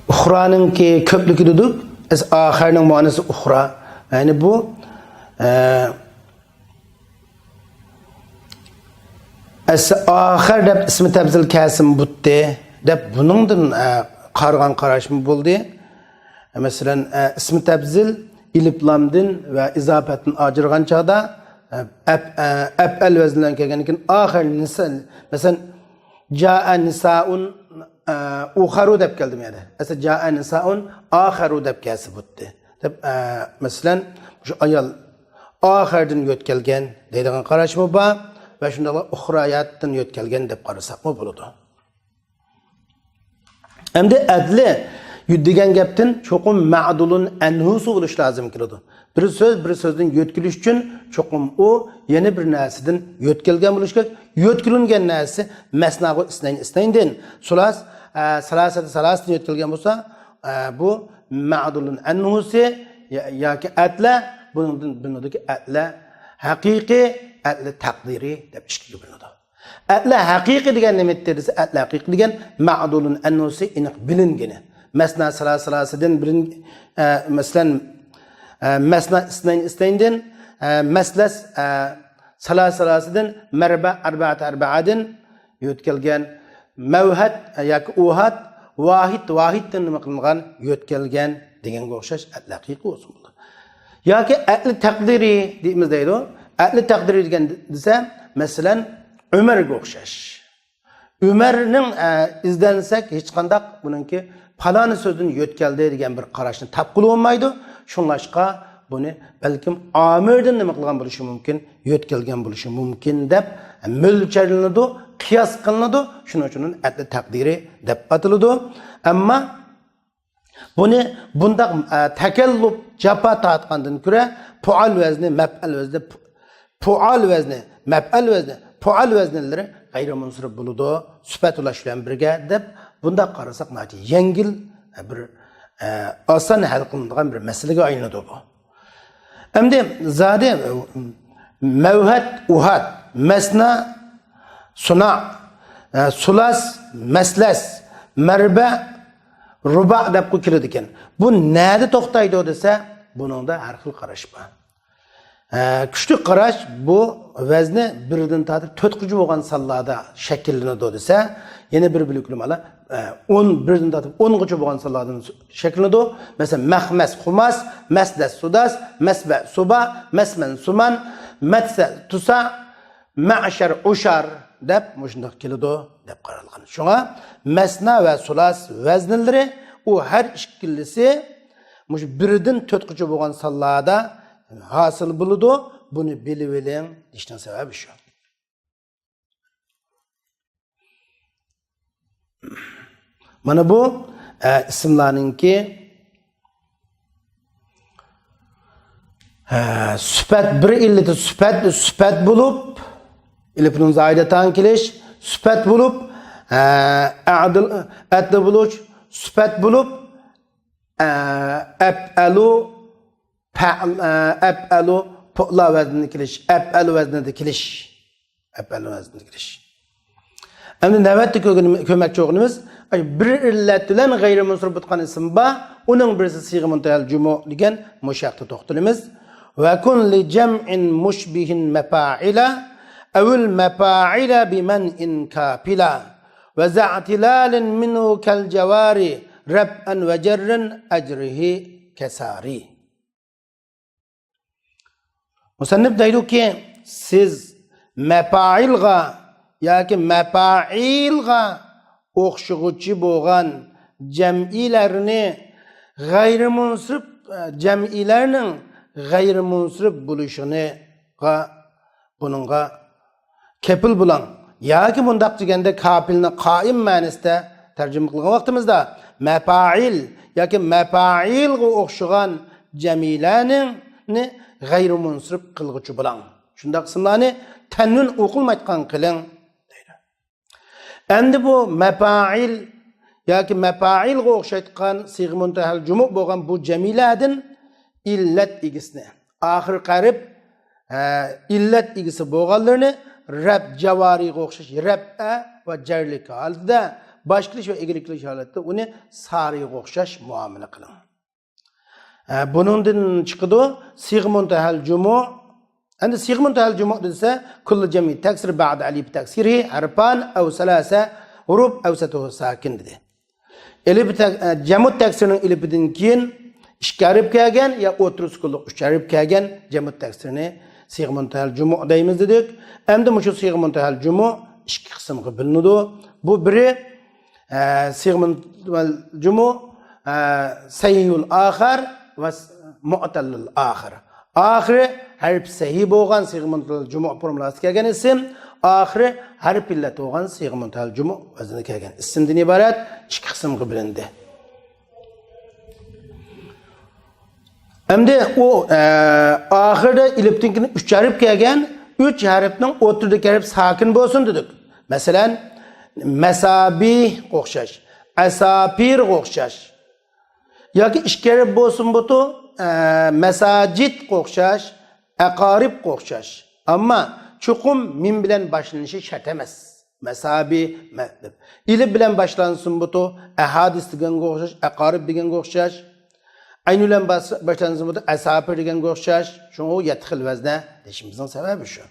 ئۇخرانىڭكى كۆپلۈكى دېدۇق. ئەس-، ئاخىرنىڭ مەنىسى ئۇخرا. يەنى بۇ، ئە، ئەس-، ئاخىر دەپ ئىسمى تەپزىل كەلسىمۇ بۇتتى دەپ بۇنىڭدىن، ئە، قارىغان قاراشمۇ بولدى. مەسىلەن، ئە، ئىسمى تەپزىل ئېلىپلامدىن ۋە ئىزاپەتتىن ئاجرىغان چاغدا، ئە، ئەپ-، ئە، ئەپئەل ۋەزنى بىلەن كەلگەندىن كېيىن ئاخىر نىسا، مەسىلەن، جائە نىسائۇن، ئە، ئۇخارۇ دەپ كەلدىم يەنە. ئەسلى جائە نىسائۇن ئاخارۇ دەپ كەلسە بۇتتى. دەپ، ئە، مەسىلەن، شۇ ئايال ئاخىردىن يۆتكەلگەن دەيدىغان قاراشمۇ بار ۋە شۇنداقلا ئۇخراياتتىن يۆتكەلگەن دەپ قارىساقمۇ بولىدۇ. ئەمدى ئەدلى دېگەن گەپتىن چوقۇم مەدۇلۇن ئەنھۇسى بولۇش لازىم كېلىدۇ. بىر سۆز بىر سۆزدىن يۆتكىلىش ئۈچۈن چوقۇم ئۇ يەنە بىر نەرسىدىن يۆتكەلگەن بولۇش كېرەك. يۆتكىلىنگەن نەرسە مەسناغۇ ئىسنەين ئىسنەيندىن، سۇلاس، ئە، سالاسەت سالاسىدىن يۆتكەلگەن بولسا، ئە، بۇ مەدۇلۇن ئەنھۇسى يا-، ياكى ئەدلە، بۇنىڭدىن بىلىنىدۇكى ئەدلە ھەقىقىي، ئەدلە تەقدىرىي دەپ ئىككىگە بۆلۈنىدۇ. ئەدلە ھەقىقىي دېگەن نېمە دېسە، ئەدلە ھەقىقىي دېگەن مەدۇلۇن ئەنھۇسى ئېنىق بىلىنگىنى. مەسنا سالاسىدىن بىلىن-، ئە، مەسىلەن، ئە، مەسنا ئىسنەين ئىسنەيندىن، ئە، مەسلەس، ئە، سالاسىدىن، مەربە ئەربەئەت ئەربەئەدىن يۆتكەلگەن، مەۋھەت، ئە، ياكى ئۇھات، ۋاھىد، ۋاھىدتىن نېمە قىلىنغان، يۆتكەلگەن دېگەنگە ئوخشاش ئەدلە ھەقىقىي بولسۇن بولىدۇ. ياكى ئەدلە تەقدىرىي دەيمىز دەيدۇ. ئەدلە تەقدىرىي دېگەن دېسە، مەسىلەن، ئۆمەرگە ئوخشاش. ئۆمەرنىڭ، ئە، ئىزدەنسەك، ھېچقانداق بۇنىڭكى پالانى سۆزدىن يۆتكەلدى دېگەن بىر قاراشنى تاپقىلى بولمايدۇ. شۇڭلاشقا بۇنى بەلكىم ئامىردىن نېمە قىلغان بولۇشى مۇمكىن، يۆتكەلگەن بولۇشى مۇمكىن دەپ مۆلچەرلىنىدۇ، قىياس قىلىنىدۇ. شۇنىڭ ئۈچۈن ئەدلە تەقدىرىي دەپ ئاتىلىدۇ. ئەمما بۇنى بۇنداق، ئە، تەكەللۇپ، جاپا تارتقاندىن كۆرە پۇئال ۋەزنى، مەپئەل ۋەزنى، پۇ-، پۇئال ۋەزنى، مەپئەل ۋەزنى، پۇئال ۋەزنلىرى غەيرىي مۇنسىرىپ بولىدۇ، سۈپەت ئۇلاش بىلەن بىرگە دەپ بۇنداق قارىساق ناھايىتى يەڭگىل، ئە، بىر، ئە، ئاسان ھەل قىلىنىدىغان بىر مەسىلىگە ئايلىنىدۇ بۇ. ئەمدى زادى مەۋھەت، ئۇھات، مەسنا، سۇنا، ئە، سۇلاس، مەسلەس، مەربە، رۇبا دەپقۇ كېلىدىكەن. بۇ نەدە توختايدۇ دېسە، بۇنىڭدا ھەر خىل قاراش بار. ئە، كۈچلۈك قاراش بۇ ۋەزنى بىردىن تارتىپ تۆتقىچە بولغان سانلاردا شەكىللىنىدۇ دېسە، يەنە بىر بۆلەك ئۆلىمالار، ئە، ئون، بىردىن تارتىپ ئونغىچە بولغان سانلاردىن شەكىللىنىدۇ. مەسىلەن، مەخمەس، خۇماس، مەسلەس، سۇداس، مەسبە، سۇبا، مەسمەن، سۇمان، مەتسە، تۇسا، مەشەر، ئۇشار دەپ مۇشۇنداق كېلىدۇ دەپ قارالغان. شۇڭا مەسنا ۋە سۇلاس ۋەزنلىرى ئۇ ھەر ئىككىلىسى مۇشۇ بىردىن تۆتقىچە بولغان سانلاردا ھاسىل بولىدۇ. بۇنى بىلىۋېلىڭ دېيىشنىڭ سەۋەبى شۇ. مانا بۇ، ئە، ئىسىملارنىڭكى، ئە، سۈپەت، بىر ئىللىتى سۈپەت، سۈپەت بولۇپ، ئېلىپ نۇن زايىدەتان كېلىش، سۈپەت بولۇپ، ئە، ئەدىل، ئەدلى بولۇش، سۈپەت بولۇپ، ئە، ئەپئەلۇ، پەئل-، ئە، ئەپئەلۇ، پۇئلا ۋەزنىدە كېلىش، ئەپئەلۇ ۋەزنىدە كېلىش. ئەپئەلۇ ۋەزنىدە كېلىش. ئەمدى نۆۋەتتە كۆرگىنىم-، كۆرمەكچى بولغىنىمىز، ئاي، بىر ئىللەت بىلەن غەيرىي مۇنسىرىپ بولغان ئىسىم بار. ئۇنىڭ بىرسى سىيغە مۇنتەھەل جۇمۇ دېگەن مۇشۇ ھەقتە توختىلىمىز. وكن لجمع مشبه مفاعلا أو المفاعل بمنع كافلا وذا اعتلال منه كالجوار رفعا وجرا أجره كسار. مۇسەننىپ دەيدۇكى، سىز مەپائىلغا ياكى مەپائىلغا ئوخشىغۇچى بولغان جەمئىيلەرنى غەيرىمۇنسىرىپ، جەمئىيلەرنىڭ غەيرىمۇنسىرىپ بولۇشىغا، بۇنىڭغا كەپىل بولاڭ. ياكى مۇنداق دېگەندە، كاپىلنى قائىم مەنىسىدە تەرجىمە قىلغان ۋاقتىمىزدا، مەپائىل ياكى مەپائىلغا ئوخشىغان جەمئىيلەرنى غەيرىمۇنسىرىپ قىلغۇچى بولاڭ. شۇنداق ئىسىملارنى تەنۋىن ئوقۇلمايدىغان قىلىڭ، دەيدۇ. ئەمدى بۇ مەپائىل ياكى مەپائىلغا ئوخشايدىغان سىيغە مۇنتەھەل جۇمۇ بولغان بۇ جەمئىيلەردىن ئىللەت ئىگىسىنى، ئاخىرقى ھەرپ، ھە، ئىللەت ئىگىسى بولغانلىرىنى رەپ جاۋارىغا ئوخشاش رەپئە ۋە جەرلىك ھالىتىدە، باش كېلىش ۋە ئىگىلىك قىلىش ھالىتىدە ئۇنى سارىغا ئوخشاش مۇئامىلە قىلىڭ. ھە، بۇنىڭدىن چىقىدۇ، سىيغە مۇنتەھەل جۇمۇ. ئەمدى سىيغە مۇنتەھەل جۇمۇ دېسە، كل جمع تكسر بعد ألف تكسيره حرفان أو ثلاثة حروف أوسطه ساكن دېدى. ئېلىپ تەك-، ئە، جەمۇ تەكسىرنىڭ ئېلىپىدىن كېيىن ئىككى ھەرپ كەلگەن يا ئوتتۇرا سۈكۈنلۈق ئۈچ ھەرپ كەلگەن جەمۇ تەكسىرنى سىيغە مۇنتەھەل جۇمۇ دەيمىز دېدۇق. ئەمدى مۇشۇ سىيغە مۇنتەھەل جۇمۇ ئىككى قىسىمغا بۆلۈنىدۇ. بۇ بىرى، ئە، سىيغە مۇنتەھەل جۇمۇ، ئە، سەھىھۇل ئاخىر ۋە مۇئتەللۇل ئاخىر. ئاخىرى ھەرپ سەھىھ بولغان سىيغە مۇنتەھەل جۇمۇ فورمۇلاسىدا كەلگەن ئىسىم، ئاخىرى ھەرپ ئىللەت بولغان سىيغە مۇنتەھەل جۇمۇ ۋەزنىدە كەلگەن ئىسىمدىن ئىبارەت ئىككى قىسىمغا بۆلۈندى. ئەمدى ئۇ، ئە، ئاخىرىدا ئېلىپتىن كېيىن ئۈچ ھەرپ كەلگەن، ئۈچ ھەرپنىڭ ئوتتۇرىدىكى ھەرپ ساكىن بولسۇن دېدۇق. مەسىلەن، مەسابىھقا ئوخشاش، ئەساپىرغا ئوخشاش. ياكى ئىككى ھەرپ بولسۇن بۇتۇ، ئە، مەساجىدقا ئوخشاش، ئەقارىبقا ئوخشاش. ئەمما چوقۇم مىم بىلەن باشلىنىشى شەرت ئەمەس. مەسابى، مە-، دەپ. ئېلىپ بىلەن باشلانسۇن بۇتۇ، ئەھادىس دېگەنگە ئوخشاش، ئەقارىب دېگەنگە ئوخشاش. ئەين بىلەن باس-، باشلانسۇن بۇتۇ، ئەساپىر دېگەنگە ئوخشاش. شۇڭا ئۇ يەتتە خىل ۋەزنە دېيىشىمىزنىڭ سەۋەبى شۇ.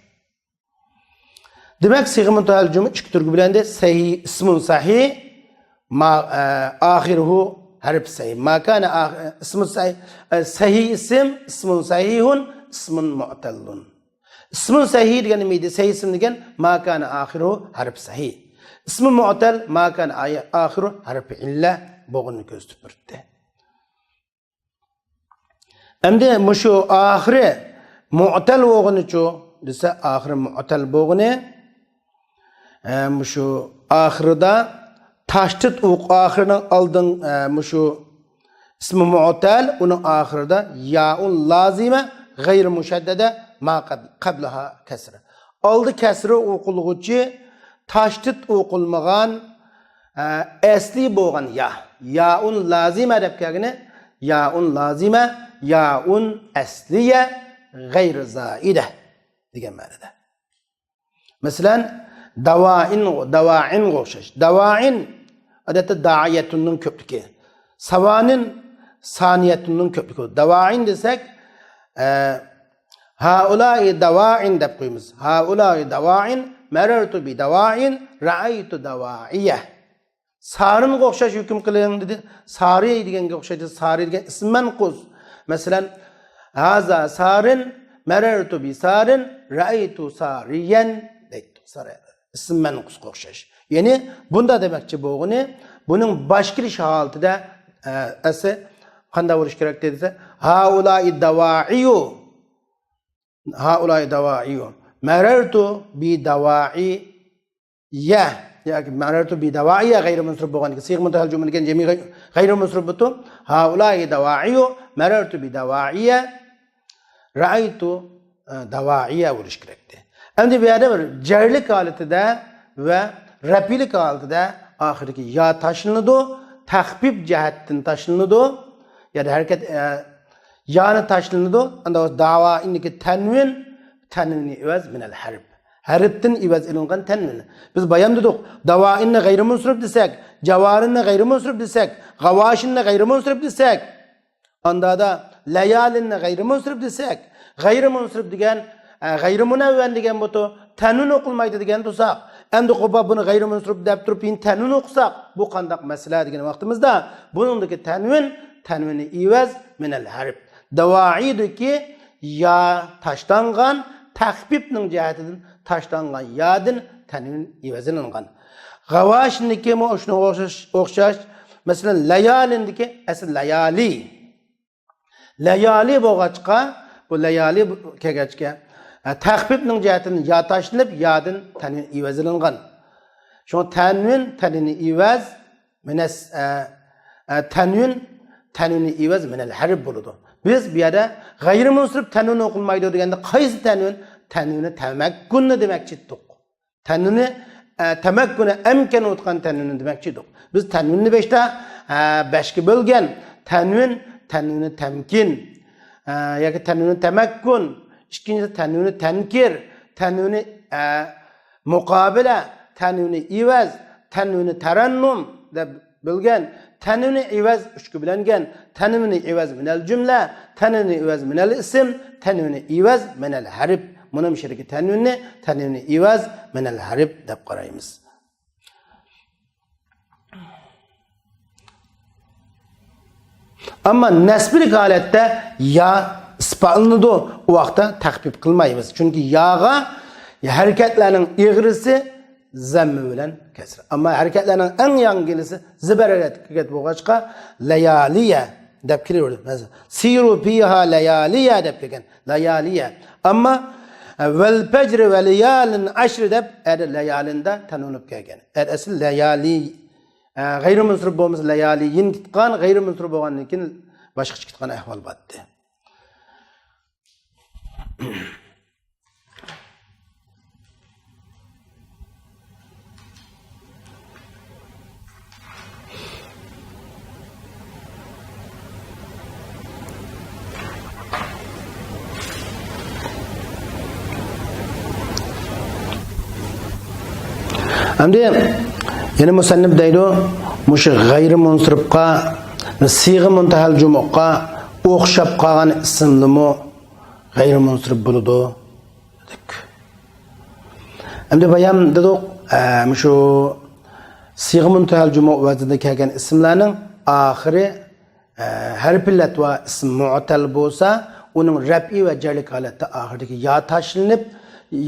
دېمەك، سىيغە مۇنتەھەل جۇمۇ ئىككى تۈرگە بۆلۈندى. سەھىھ، ئىسمۇن سەھىھ، ما، ئە، ئاخىرۇھۇ ھەرپ سەھىھ. ما كان ئاخ-، ئىسمۇن سەھىھ، ئە، سەھىھ ئىسىم، ئىسمۇن سەھىھۇن، ئىسمۇن مۇئتەللۇن. ئىسمۇن سەھىھ دېگەن نېمە ئىدى؟ سەھىھ ئىسىم دېگەن ما كان ئاخىرۇ ھەرپ سەھىھ. ئىسمۇن مۇئتەل ما كان ئاي-، ئاخىرۇ ھەرپ ئىللە بولغىنىنى كۆرسىتىپ بېرىپتۇ. ئەمدى مۇشۇ ئاخىرى مۇئتەل بولغىنىچۇ دېسە، ئاخىرى مۇئتەل بولغىنى، ئە، مۇشۇ ئاخىرىدا تاشدىد ئوق-، ئاخىرىنىڭ ئالدىن، ئە، مۇشۇ ئىسمى مۇئتەل، ئۇنىڭ ئاخىرىدا يائۇن لازىمە غەيرى مۇشەددەدە ما قەب-، قەبلىھا كەسرە. ئالدى كەسرە ئوقۇلغۇچى تاشدىد ئوقۇلمىغان، ئە، ئەسلى بولغان يا. يائۇن لازىمە دەپ كەلگىنى يائۇن لازىمە، يائۇن ئەسلىيە غەيرى زائىدە دېگەن مەنىدە. مەسىلەن، داۋائىن، داۋائىنغا ئوخشاش. داۋائىن، ئادەتتە دائىيەتۇننىڭ كۆپلۈكى. ساۋانىن، سانىيەتۇننىڭ كۆپلۈكى. داۋائىن دېسەك، ئە، ھائۇلائى داۋائىن دەپ قويىمىز. ھائۇلائى داۋائىن، مەرەرتۇ بىداۋائىن، رەئەيتۇ داۋائىيە. سارىنغا ئوخشاش ھۆكۈم قىلىڭ دېدى. سارى دېگەنگە ئوخشايدۇ. سارى دېگەن ئىسم مەنقۇس. مەسىلەن، ھازا سارىن، مەرەرتۇ بىسارىن، رەئەيتۇ سارىيەن دەيدۇ. سارى ئىسم مەنقۇسقا ئوخشاش. يەنى بۇندا دېمەكچى بولغىنى، بۇنىڭ باش كېلىش ھالىتىدە، ئە، ئەسلى قانداق بولۇش كېرەك دېسە، ھائۇلائى داۋائىيۇ، ھائۇلائى داۋائىيۇ، مەرەرتۇ بىداۋائىيە ياكى مەرەرتۇ بىداۋائىيە غەيرىي مۇنسىرىپ بولغاندىكىن، سىيغە مۇنتەھەل جۈملە دېگەن جەمئىي غەي-، غەيرىي مۇنسىرىپ بولۇپ، ھائۇلائى داۋائىيۇ، مەرەرتۇ بىداۋائىيە، رەئەيتۇ، ئە، داۋائىيە بولۇش كېرەكتى. ئەمدى بۇ يەردە بىر جەرلىك ھالىتىدە ۋە رەپئىيلىك ھالىتىدە ئاخىرىدىكى يا تاشلىنىدۇ، تەخپىپ جەھەتتىن تاشلىنىدۇ. يەنى ھەرىكەت، ئە، يانى تاشلىنىدۇ. ئەمدى داۋائىندىكى تەنۋىن، تەنۋىنى ئىۋەز مىنەل ھەرپ. ھەرپتىن ئىۋەز ئېلىنغان تەنۋىن. بىز بايام دېدۇق، داۋائىننى غەيرىي مۇنسىرىپ دېسەك، جاۋارىننى غەيرىي مۇنسىرىپ دېسەك، غاۋاشىننى غەيرىي مۇنسىرىپ دېسەك، ئاندا لەيالىننى غەيرىي مۇنسىرىپ دېسەك، غەيرىي مۇنسىرىپ دېگەن، ئە، غەيرىي مۇنەۋۋەن دېگەن بۇتۇ، تەنۋىن ئوقۇلمايدۇ دېگەن تۇرساق، ئەمدى قوبا بۇنى غەيرىي مۇنسىرىپ دەپ تۇرۇپ، يەنە تەنۋىن ئوقۇساق، بۇ قانداق مەسىلە دېگەن ۋاقتىمىزدا، بۇنىڭدىكى تەنۋىن، تەنۋىنى ئىۋەز مىنەل ھەرپ. داۋائىدىكى يا تاشلانغان، تەخپىپنىڭ جەھەتىدىن تاشلانغان يادىن تەنۋىن ئىۋەزلەنگەن. غاۋاشىنىكىمۇ شۇنىڭغا ئوخشاش، ئوخشاش. مەسىلەن، لەيالىندىكى ئەسلى لەيالى. لەيالى بولغاچقا، بۇ لەيالى بۇ كەلگەچكە، ئە، تەخپىپنىڭ جەھەتىدىن يا تاشلىنىپ، يادىن تەنۋىن ئىۋەزلەنگەن. شۇڭا تەنۋىن، تەنۋىنى ئىۋەز، مىنەس، ئە، ئە، تەنۋىن، تەنۋىنى ئىۋەز مىنەل ھەرپ بولىدۇ. بىز بۇ يەردە غەيرىي مۇنسىرىپ تەنۋىن ئوقۇلمايدۇ دېگەندە، قايسى تەنۋىن؟ تەنۋىنى تەمەككۇننى دېمەكچى ئىدۇق. تەنۋىنى، ئە، تەمەككۇنى ئەمكەن ئوتقان تەنۋىنى دېمەكچى ئىدۇق. بىز تەنۋىننى بەشتە، ئە، بەشكە بۆلگەن. تەنۋىن، تەنۋىنى تەمكىن، ئە، ياكى تەنۋىنى تەمەككۇن. ئىككىنچىسى تەنۋىنى تەنكىر، تەنۋىنى، ئە، مۇقابىلە، تەنۋىنى ئىۋەز، تەنۋىنى تەرەننۇم دەپ بۆلگەن. تەنۋىنى ئىۋەز ئۈچكە بۆلۈنگەن. تەنۋىنى ئىۋەز مىنەل جۈملە، تەنۋىنى ئىۋەز مىنەل ئىسىم، تەنۋىنى ئىۋەز مىنەل ھەرپ. مۇنۇ مۇشۇ يەردىكى تەنۋىننى، تەنۋىنى ئىۋەز مىنەل ھەرپ دەپ قارايمىز. ئەمما نەسبىلىك ھالەتتە يا ئىسپاتلىنىدۇ، ئۇ ۋاقىتتا تەخپىپ قىلمايمىز. چۈنكى ياغا ھەرىكەتلەرنىڭ ئېغىرىسى زەممە بىلەن كەسرە. ئەمما ھەرىكەتلەرنىڭ ئەڭ يەڭگىلىسى زىبەر ھەرىكەت بولغاچقا، لەيالىيە دەپ كېلىۋېرىدۇ. مەسىلەن، سىرۇ فىھا لەيالىيە دەپ كەلگەن. لەيالىيە. ئەمما، ئە، ۋەل پەجرى ۋە لەيالىن ئەشرى دەپ، ئەدە لەيالىندا تەنۋىن بولۇپ كەلگەن. ئەدە ئەسلى لەيالى، ئە، غەيرىي مۇنسىرىپ بولمىسا، لەيالىيىن كېتىدىغان، غەيرىي مۇنسىرىپ بولغاندىن كېيىن باشقىچە كېتىدىغان ئەھۋال بارتتى. ئەمدى يەنە مۇسەننىپ دەيدۇ، مۇشۇ غەيرىي مۇنسىرىپقا، سىيغە مۇنتەھەل جۇمۇققا ئوخشاپ قالغان ئىسىملىمۇ غەيرىي مۇنسىرىپ بولىدۇ دېدۇق. ئەمدى بايام دېدۇق، ئە، مۇشۇ سىيغە مۇنتەھەل جۇمۇق ۋەزنىدە كەلگەن ئىسىملارنىڭ ئاخىرى، ئە، ھەرپىللەت ۋە ئىسىم مۇئتەل بولسا، ئۇنىڭ رەپئى ۋە جەرلىك ھالەتتە ئاخىرىدىكى يا تاشلىنىپ،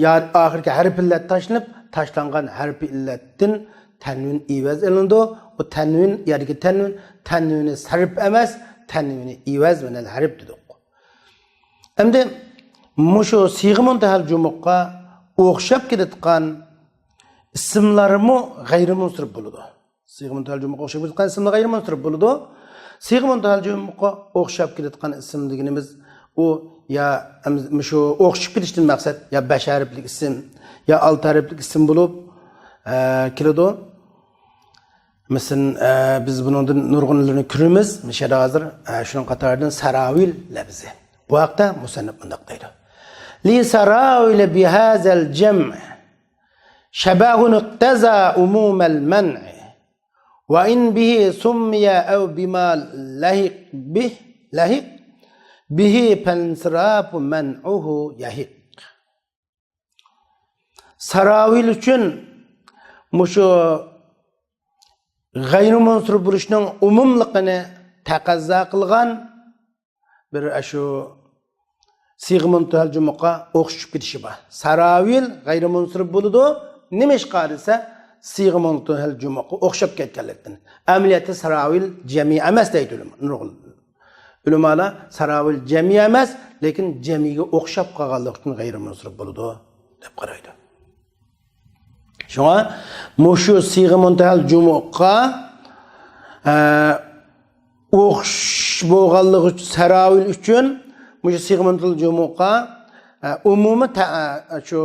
يا ئاخىرىدىكى ھەرپىللەت تاشلىنىپ، تاشلانغان ھەرپىللەتتىن تەنۋىن ئىۋەز ئېلىنىدۇ. ئۇ تەنۋىن، يەردىكى تەنۋىن، تەنۋىنى سەرپ ئەمەس، تەنۋىنى ئىۋەز مىنەل ھەرپ دېدۇق. ئەمدى مۇشۇ سىيغە مۇنتەھەل جۇمۇققا ئوخشاپ كېلىدىغان ئىسىملارمۇ غەيرىي مۇنسىرىپ بولىدۇ. سىيغە مۇنتەھەل جۇمۇققا ئوخشاپ كېلىدىغان ئىسىملار غەيرىي مۇنسىرىپ بولىدۇ. سىيغە مۇنتەھەل جۇمۇققا ئوخشاپ كېلىدىغان ئىسىم دېگىنىمىز ئۇ يا ئەم-، مۇشۇ ئوخشىشىپ كېتىشتىن مەقسەت يا بەش ھەرپلىك ئىسىم، يا ئالتە ھەرپلىك ئىسىم بولۇپ، ئە، كېلىدۇ. مەسىلەن، ئە، بىز بۇنىڭدىن نۇرغۇنلىرىنى كۆرىمىز. مۇشۇ يەردە ھازىر، ئە، شۇنىڭ قاتارىدىن ساراۋىل لەپزى. بۇ ھەقتە مۇسەننىپ مۇنداق دەيدۇ. لى ساراۋىل بىھازەل جەم. شبه اقتضى عموم المنع، وإن به سمي أو بما لحق به، لحق به، فانصراف منعه يحق. ساراۋىل ئۈچۈن مۇشۇ غەيرىي مۇنسىرىپ بولۇشنىڭ ئومۇملۇقىنى تەقەززا قىلغان بىر ئاشۇ سىيغە مۇنتەھەل جۇمۇققا ئوخشىشىپ كېتىشى بار. ساراۋىل غەيرىي مۇنسىرىپ بولىدۇ. نېمىشقا دېسە، سىيغە مۇنتەھەل جۇمۇققا ئوخشاپ كەتكەنلىكتىن. ئەمەلىيەتتە ساراۋىل جەمئىي ئەمەس دەيدۇ ئۆلىما-، نۇرغۇن ئۆلىمالار. ساراۋىل جەمئىي ئەمەس، لېكىن جەمئىيگە ئوخشاپ قالغانلىقى ئۈچۈن غەيرىي مۇنسىرىپ بولىدۇ دەپ قارايدۇ. شۇڭا مۇشۇ سىيغە مۇنتەھەل جۇمۇققا، ئە، ئوخشىش بولغانلىقى ئۈچۈن، ساراۋىل ئۈچۈن مۇشۇ سىيغە مۇنتەھەل جۇمۇققا، ئە، ئومۇمىي تە-، ئە، شۇ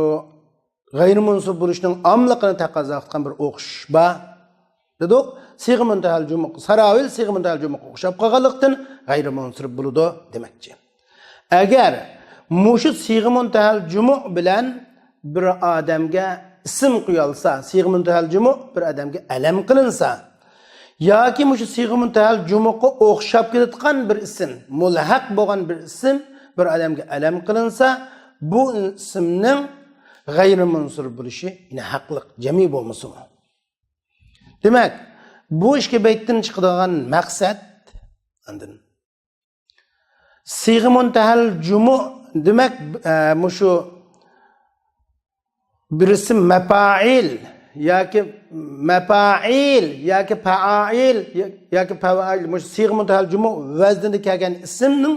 غەيرىي مۇنسىرىپ بولۇشنىڭ ئاملىقىنى تەقەززا قىلغان بىر ئوخشىشىش بار. دېدۇق، سىيغە مۇنتەھەل جۇمۇق، ساراۋىل سىيغە مۇنتەھەل جۇمۇققا ئوخشاپ قالغانلىقتىن غەيرىي مۇنسىرىپ بولىدۇ دېمەكچى. ئەگەر مۇشۇ سىيغە مۇنتەھەل جۇمۇق بىلەن بىر ئادەمگە ئىسىم قويالسا، سىيغە مۇنتەھەل جۇمۇق بىر ئادەمگە ئەلەم قىلىنسا، ياكى مۇشۇ سىيغە مۇنتەھەل جۇمۇققا ئوخشاپ كېتىدىغان بىر ئىسىم، مۇلھەق بولغان بىر ئىسىم بىر ئادەمگە ئەلەم قىلىنسا، بۇ ئىسىمنىڭ غەيرىي مۇنسىرىپ بولۇشى يەنە ھەقلىق، جەمئىي بولمىسىمۇ. دېمەك، بۇ ئىككى بەيتتىن چىقىدىغان مەقسەت، ئاندىن سىيغە مۇنتەھەل جۇمۇ، دېمەك، ئە، مۇشۇ بىر ئىسىم مەپائىل ياكى مەپائىل ياكى پائائىل ياكى پەۋائىل، مۇشۇ سىيغە مۇنتەھەل جۇمۇ ۋەزنىدە كەلگەن ئىسىمنىڭ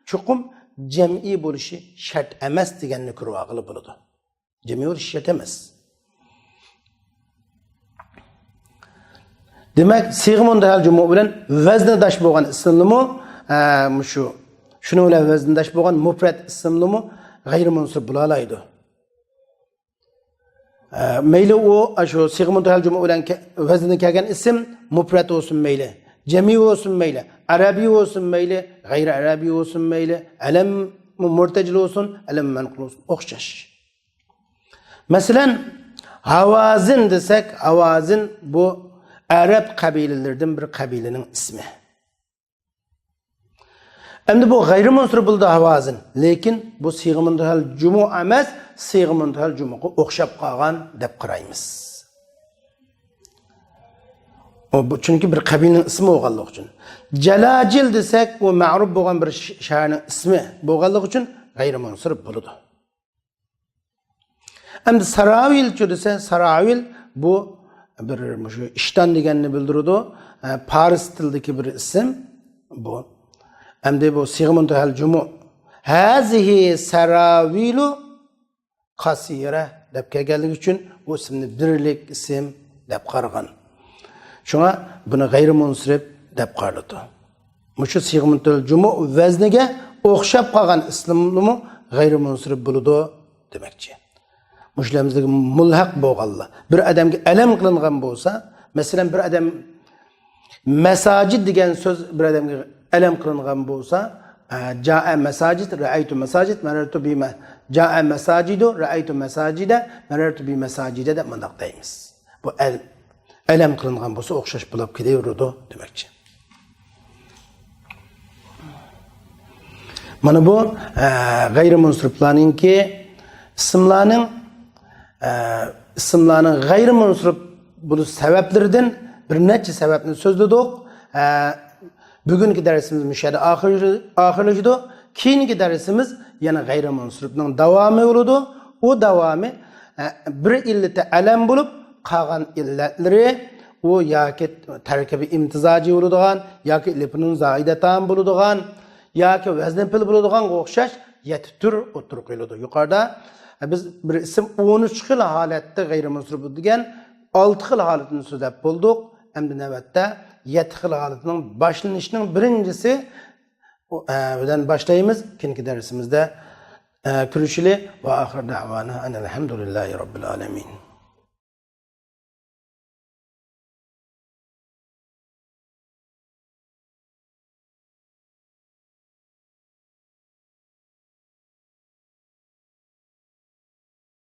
چوقۇم جەمئىي بولۇشى شەرت ئەمەس دېگەننى كۆرۈۋالغىلى بولىدۇ. جەمئىي بولۇشى شەرت ئەمەس. دېمەك، سىيغە مۇنتەھەل جۇمۇ بىلەن ۋەزنىداش بولغان ئىسىملىمۇ، ئە، مۇشۇ، شۇنىڭ بىلەن ۋەزنىداش بولغان مۇپرەت ئىسىملىمۇ غەيرىي مۇنسىرىپ بولالايدۇ. ئە، مەيلى ئۇ، ئاشۇ سىيغە مۇنتەھەل جۇمۇ بىلەن كە-، ۋەزنىدە كەلگەن ئىسىم مۇپرەت بولسۇن مەيلى، جەمئىي بولسۇن مەيلى، ئەرەبىي بولسۇن مەيلى، غەيرىي ئەرەبىي بولسۇن مەيلى، ئەلەم مۇرتەجىل بولسۇن، ئەلەم مەنقۇل بولسۇن، ئوخشاش. مەسىلەن، ھاۋازىن دېسەك، ھاۋازىن بۇ ئەرەب قەبىلىلىرىدىن بىر قەبىلىنىڭ ئىسمى. ئەمدى بۇ غەيرىي مۇنسىرىپ بولىدۇ ھاۋازىن. لېكىن بۇ سىيغە مۇنتەھەل جۇمۇ ئەمەس، سىيغە مۇنتەھەل جۇمۇغا ئوخشاپ قالغان دەپ قارايمىز. ئۇ، بۇ، چۈنكى بىر قەبىلىنىڭ ئىسمى بولغانلىقى ئۈچۈن. جالاجىل دېسەك، ئۇ مەغرۇب بولغان بىر ش-، شەھەرنىڭ ئىسمى بولغانلىقى ئۈچۈن غەيرىي مۇنسىرىپ بولىدۇ. ئەمدى ساراۋىلچۇ دېسە، ساراۋىل بۇ بىر مۇشۇ ئىشتان دېگەننى بىلدۈرىدۇ. ئە، پارس تىلىدىكى بىر ئىسىم بۇ. ئەمدى بۇ سىيغە مۇنتەھەل جۇمۇ. ھازىھى ساراۋىلۇ قاسىرە دەپ كەلگەنلىكى ئۈچۈن بۇ ئىسىمنى بىرلىك ئىسىم دەپ قارىغان. شۇڭا بۇنى غەيرىي مۇنسىرىپ دەپ قارىلىدۇ. مۇشۇ سىيغە مۇنتەھەل جۇمۇ ۋەزنىگە ئوخشاپ قالغان ئىسىملىمۇ غەيرىي مۇنسىرىپ بولىدۇ دېمەكچى. مۇشۇلار بىزگە مۇلھەق بولغانلار. بىر ئادەمگە ئەلەم قىلىنغان بولسا، مەسىلەن، بىر ئادەم مەساجىد دېگەن سۆز بىر ئادەمگە ئەلەم قىلىنغان بولسا، ئە، جائە مەساجىد، رەئەيتۇ مەساجىد، مەرەرتۇ بىمە، جائە مەساجىدۇ، رەئەيتۇ مەساجىدە، مەرەرتۇ بىمەساجىدە دەپ مۇنداق دەيمىز. بۇ ئەل-، ئەلەم قىلىنغان بولسا ئوخشاش بولۇپ كېلىۋېرىدۇ دېمەكچى. مانا بۇ، ئە، غەيرىي مۇنسىرىپلارنىڭكى ئىسىملارنىڭ، ئە، ئىسىملارنىڭ غەيرىي مۇنسىرىپ بولۇش سەۋەبلىرىدىن بىر نەچچە سەۋەبنى سۆزلىدۇق. ئە، بۈگۈنكى دەرسىمىز مۇشۇ يەردە ئاخىر-، ئاخىرلىشىدۇ. كېيىنكى دەرسىمىز يەنە غەيرىي مۇنسىرىپنىڭ داۋامى بولىدۇ. ئۇ داۋامى، ئە، بىر ئىللىتى ئەلەم بولۇپ، قالغان ئىللەتلىرى ئۇ ياكى تەركىبى ئىمتىزاجى بولىدىغان، ياكى ئېلىپنۇن زائىدەتان بولىدىغان، ياكى ۋەزنى پېئىل بولىدىغانغا ئوخشاش يەتتە تۈر ئوتتۇرىغا قويۇلىدۇ. يۇقىرىدا بىز بىر ئىسىم ئون ئۈچ خىل ھالەتتە غەيرىي مۇنسىرىپ بولىدۇ دېگەن ئالتە خىل ھالىتىنى سۆزلەپ بولدۇق. ئەمدى نۆۋەتتە يەتتە خىل ھالىتىنىڭ باشلىنىشىنىڭ بىرىنچىسى، ئۇ، ئە، بىلەن باشلايمىز. كېيىنكى دەرسىمىزدە، ئە، كۆرۈشىلى. ۋە ئاخىر دەۋانا ئەنىل ھەمدۇلىللاھى رەببىل ئالەمىن.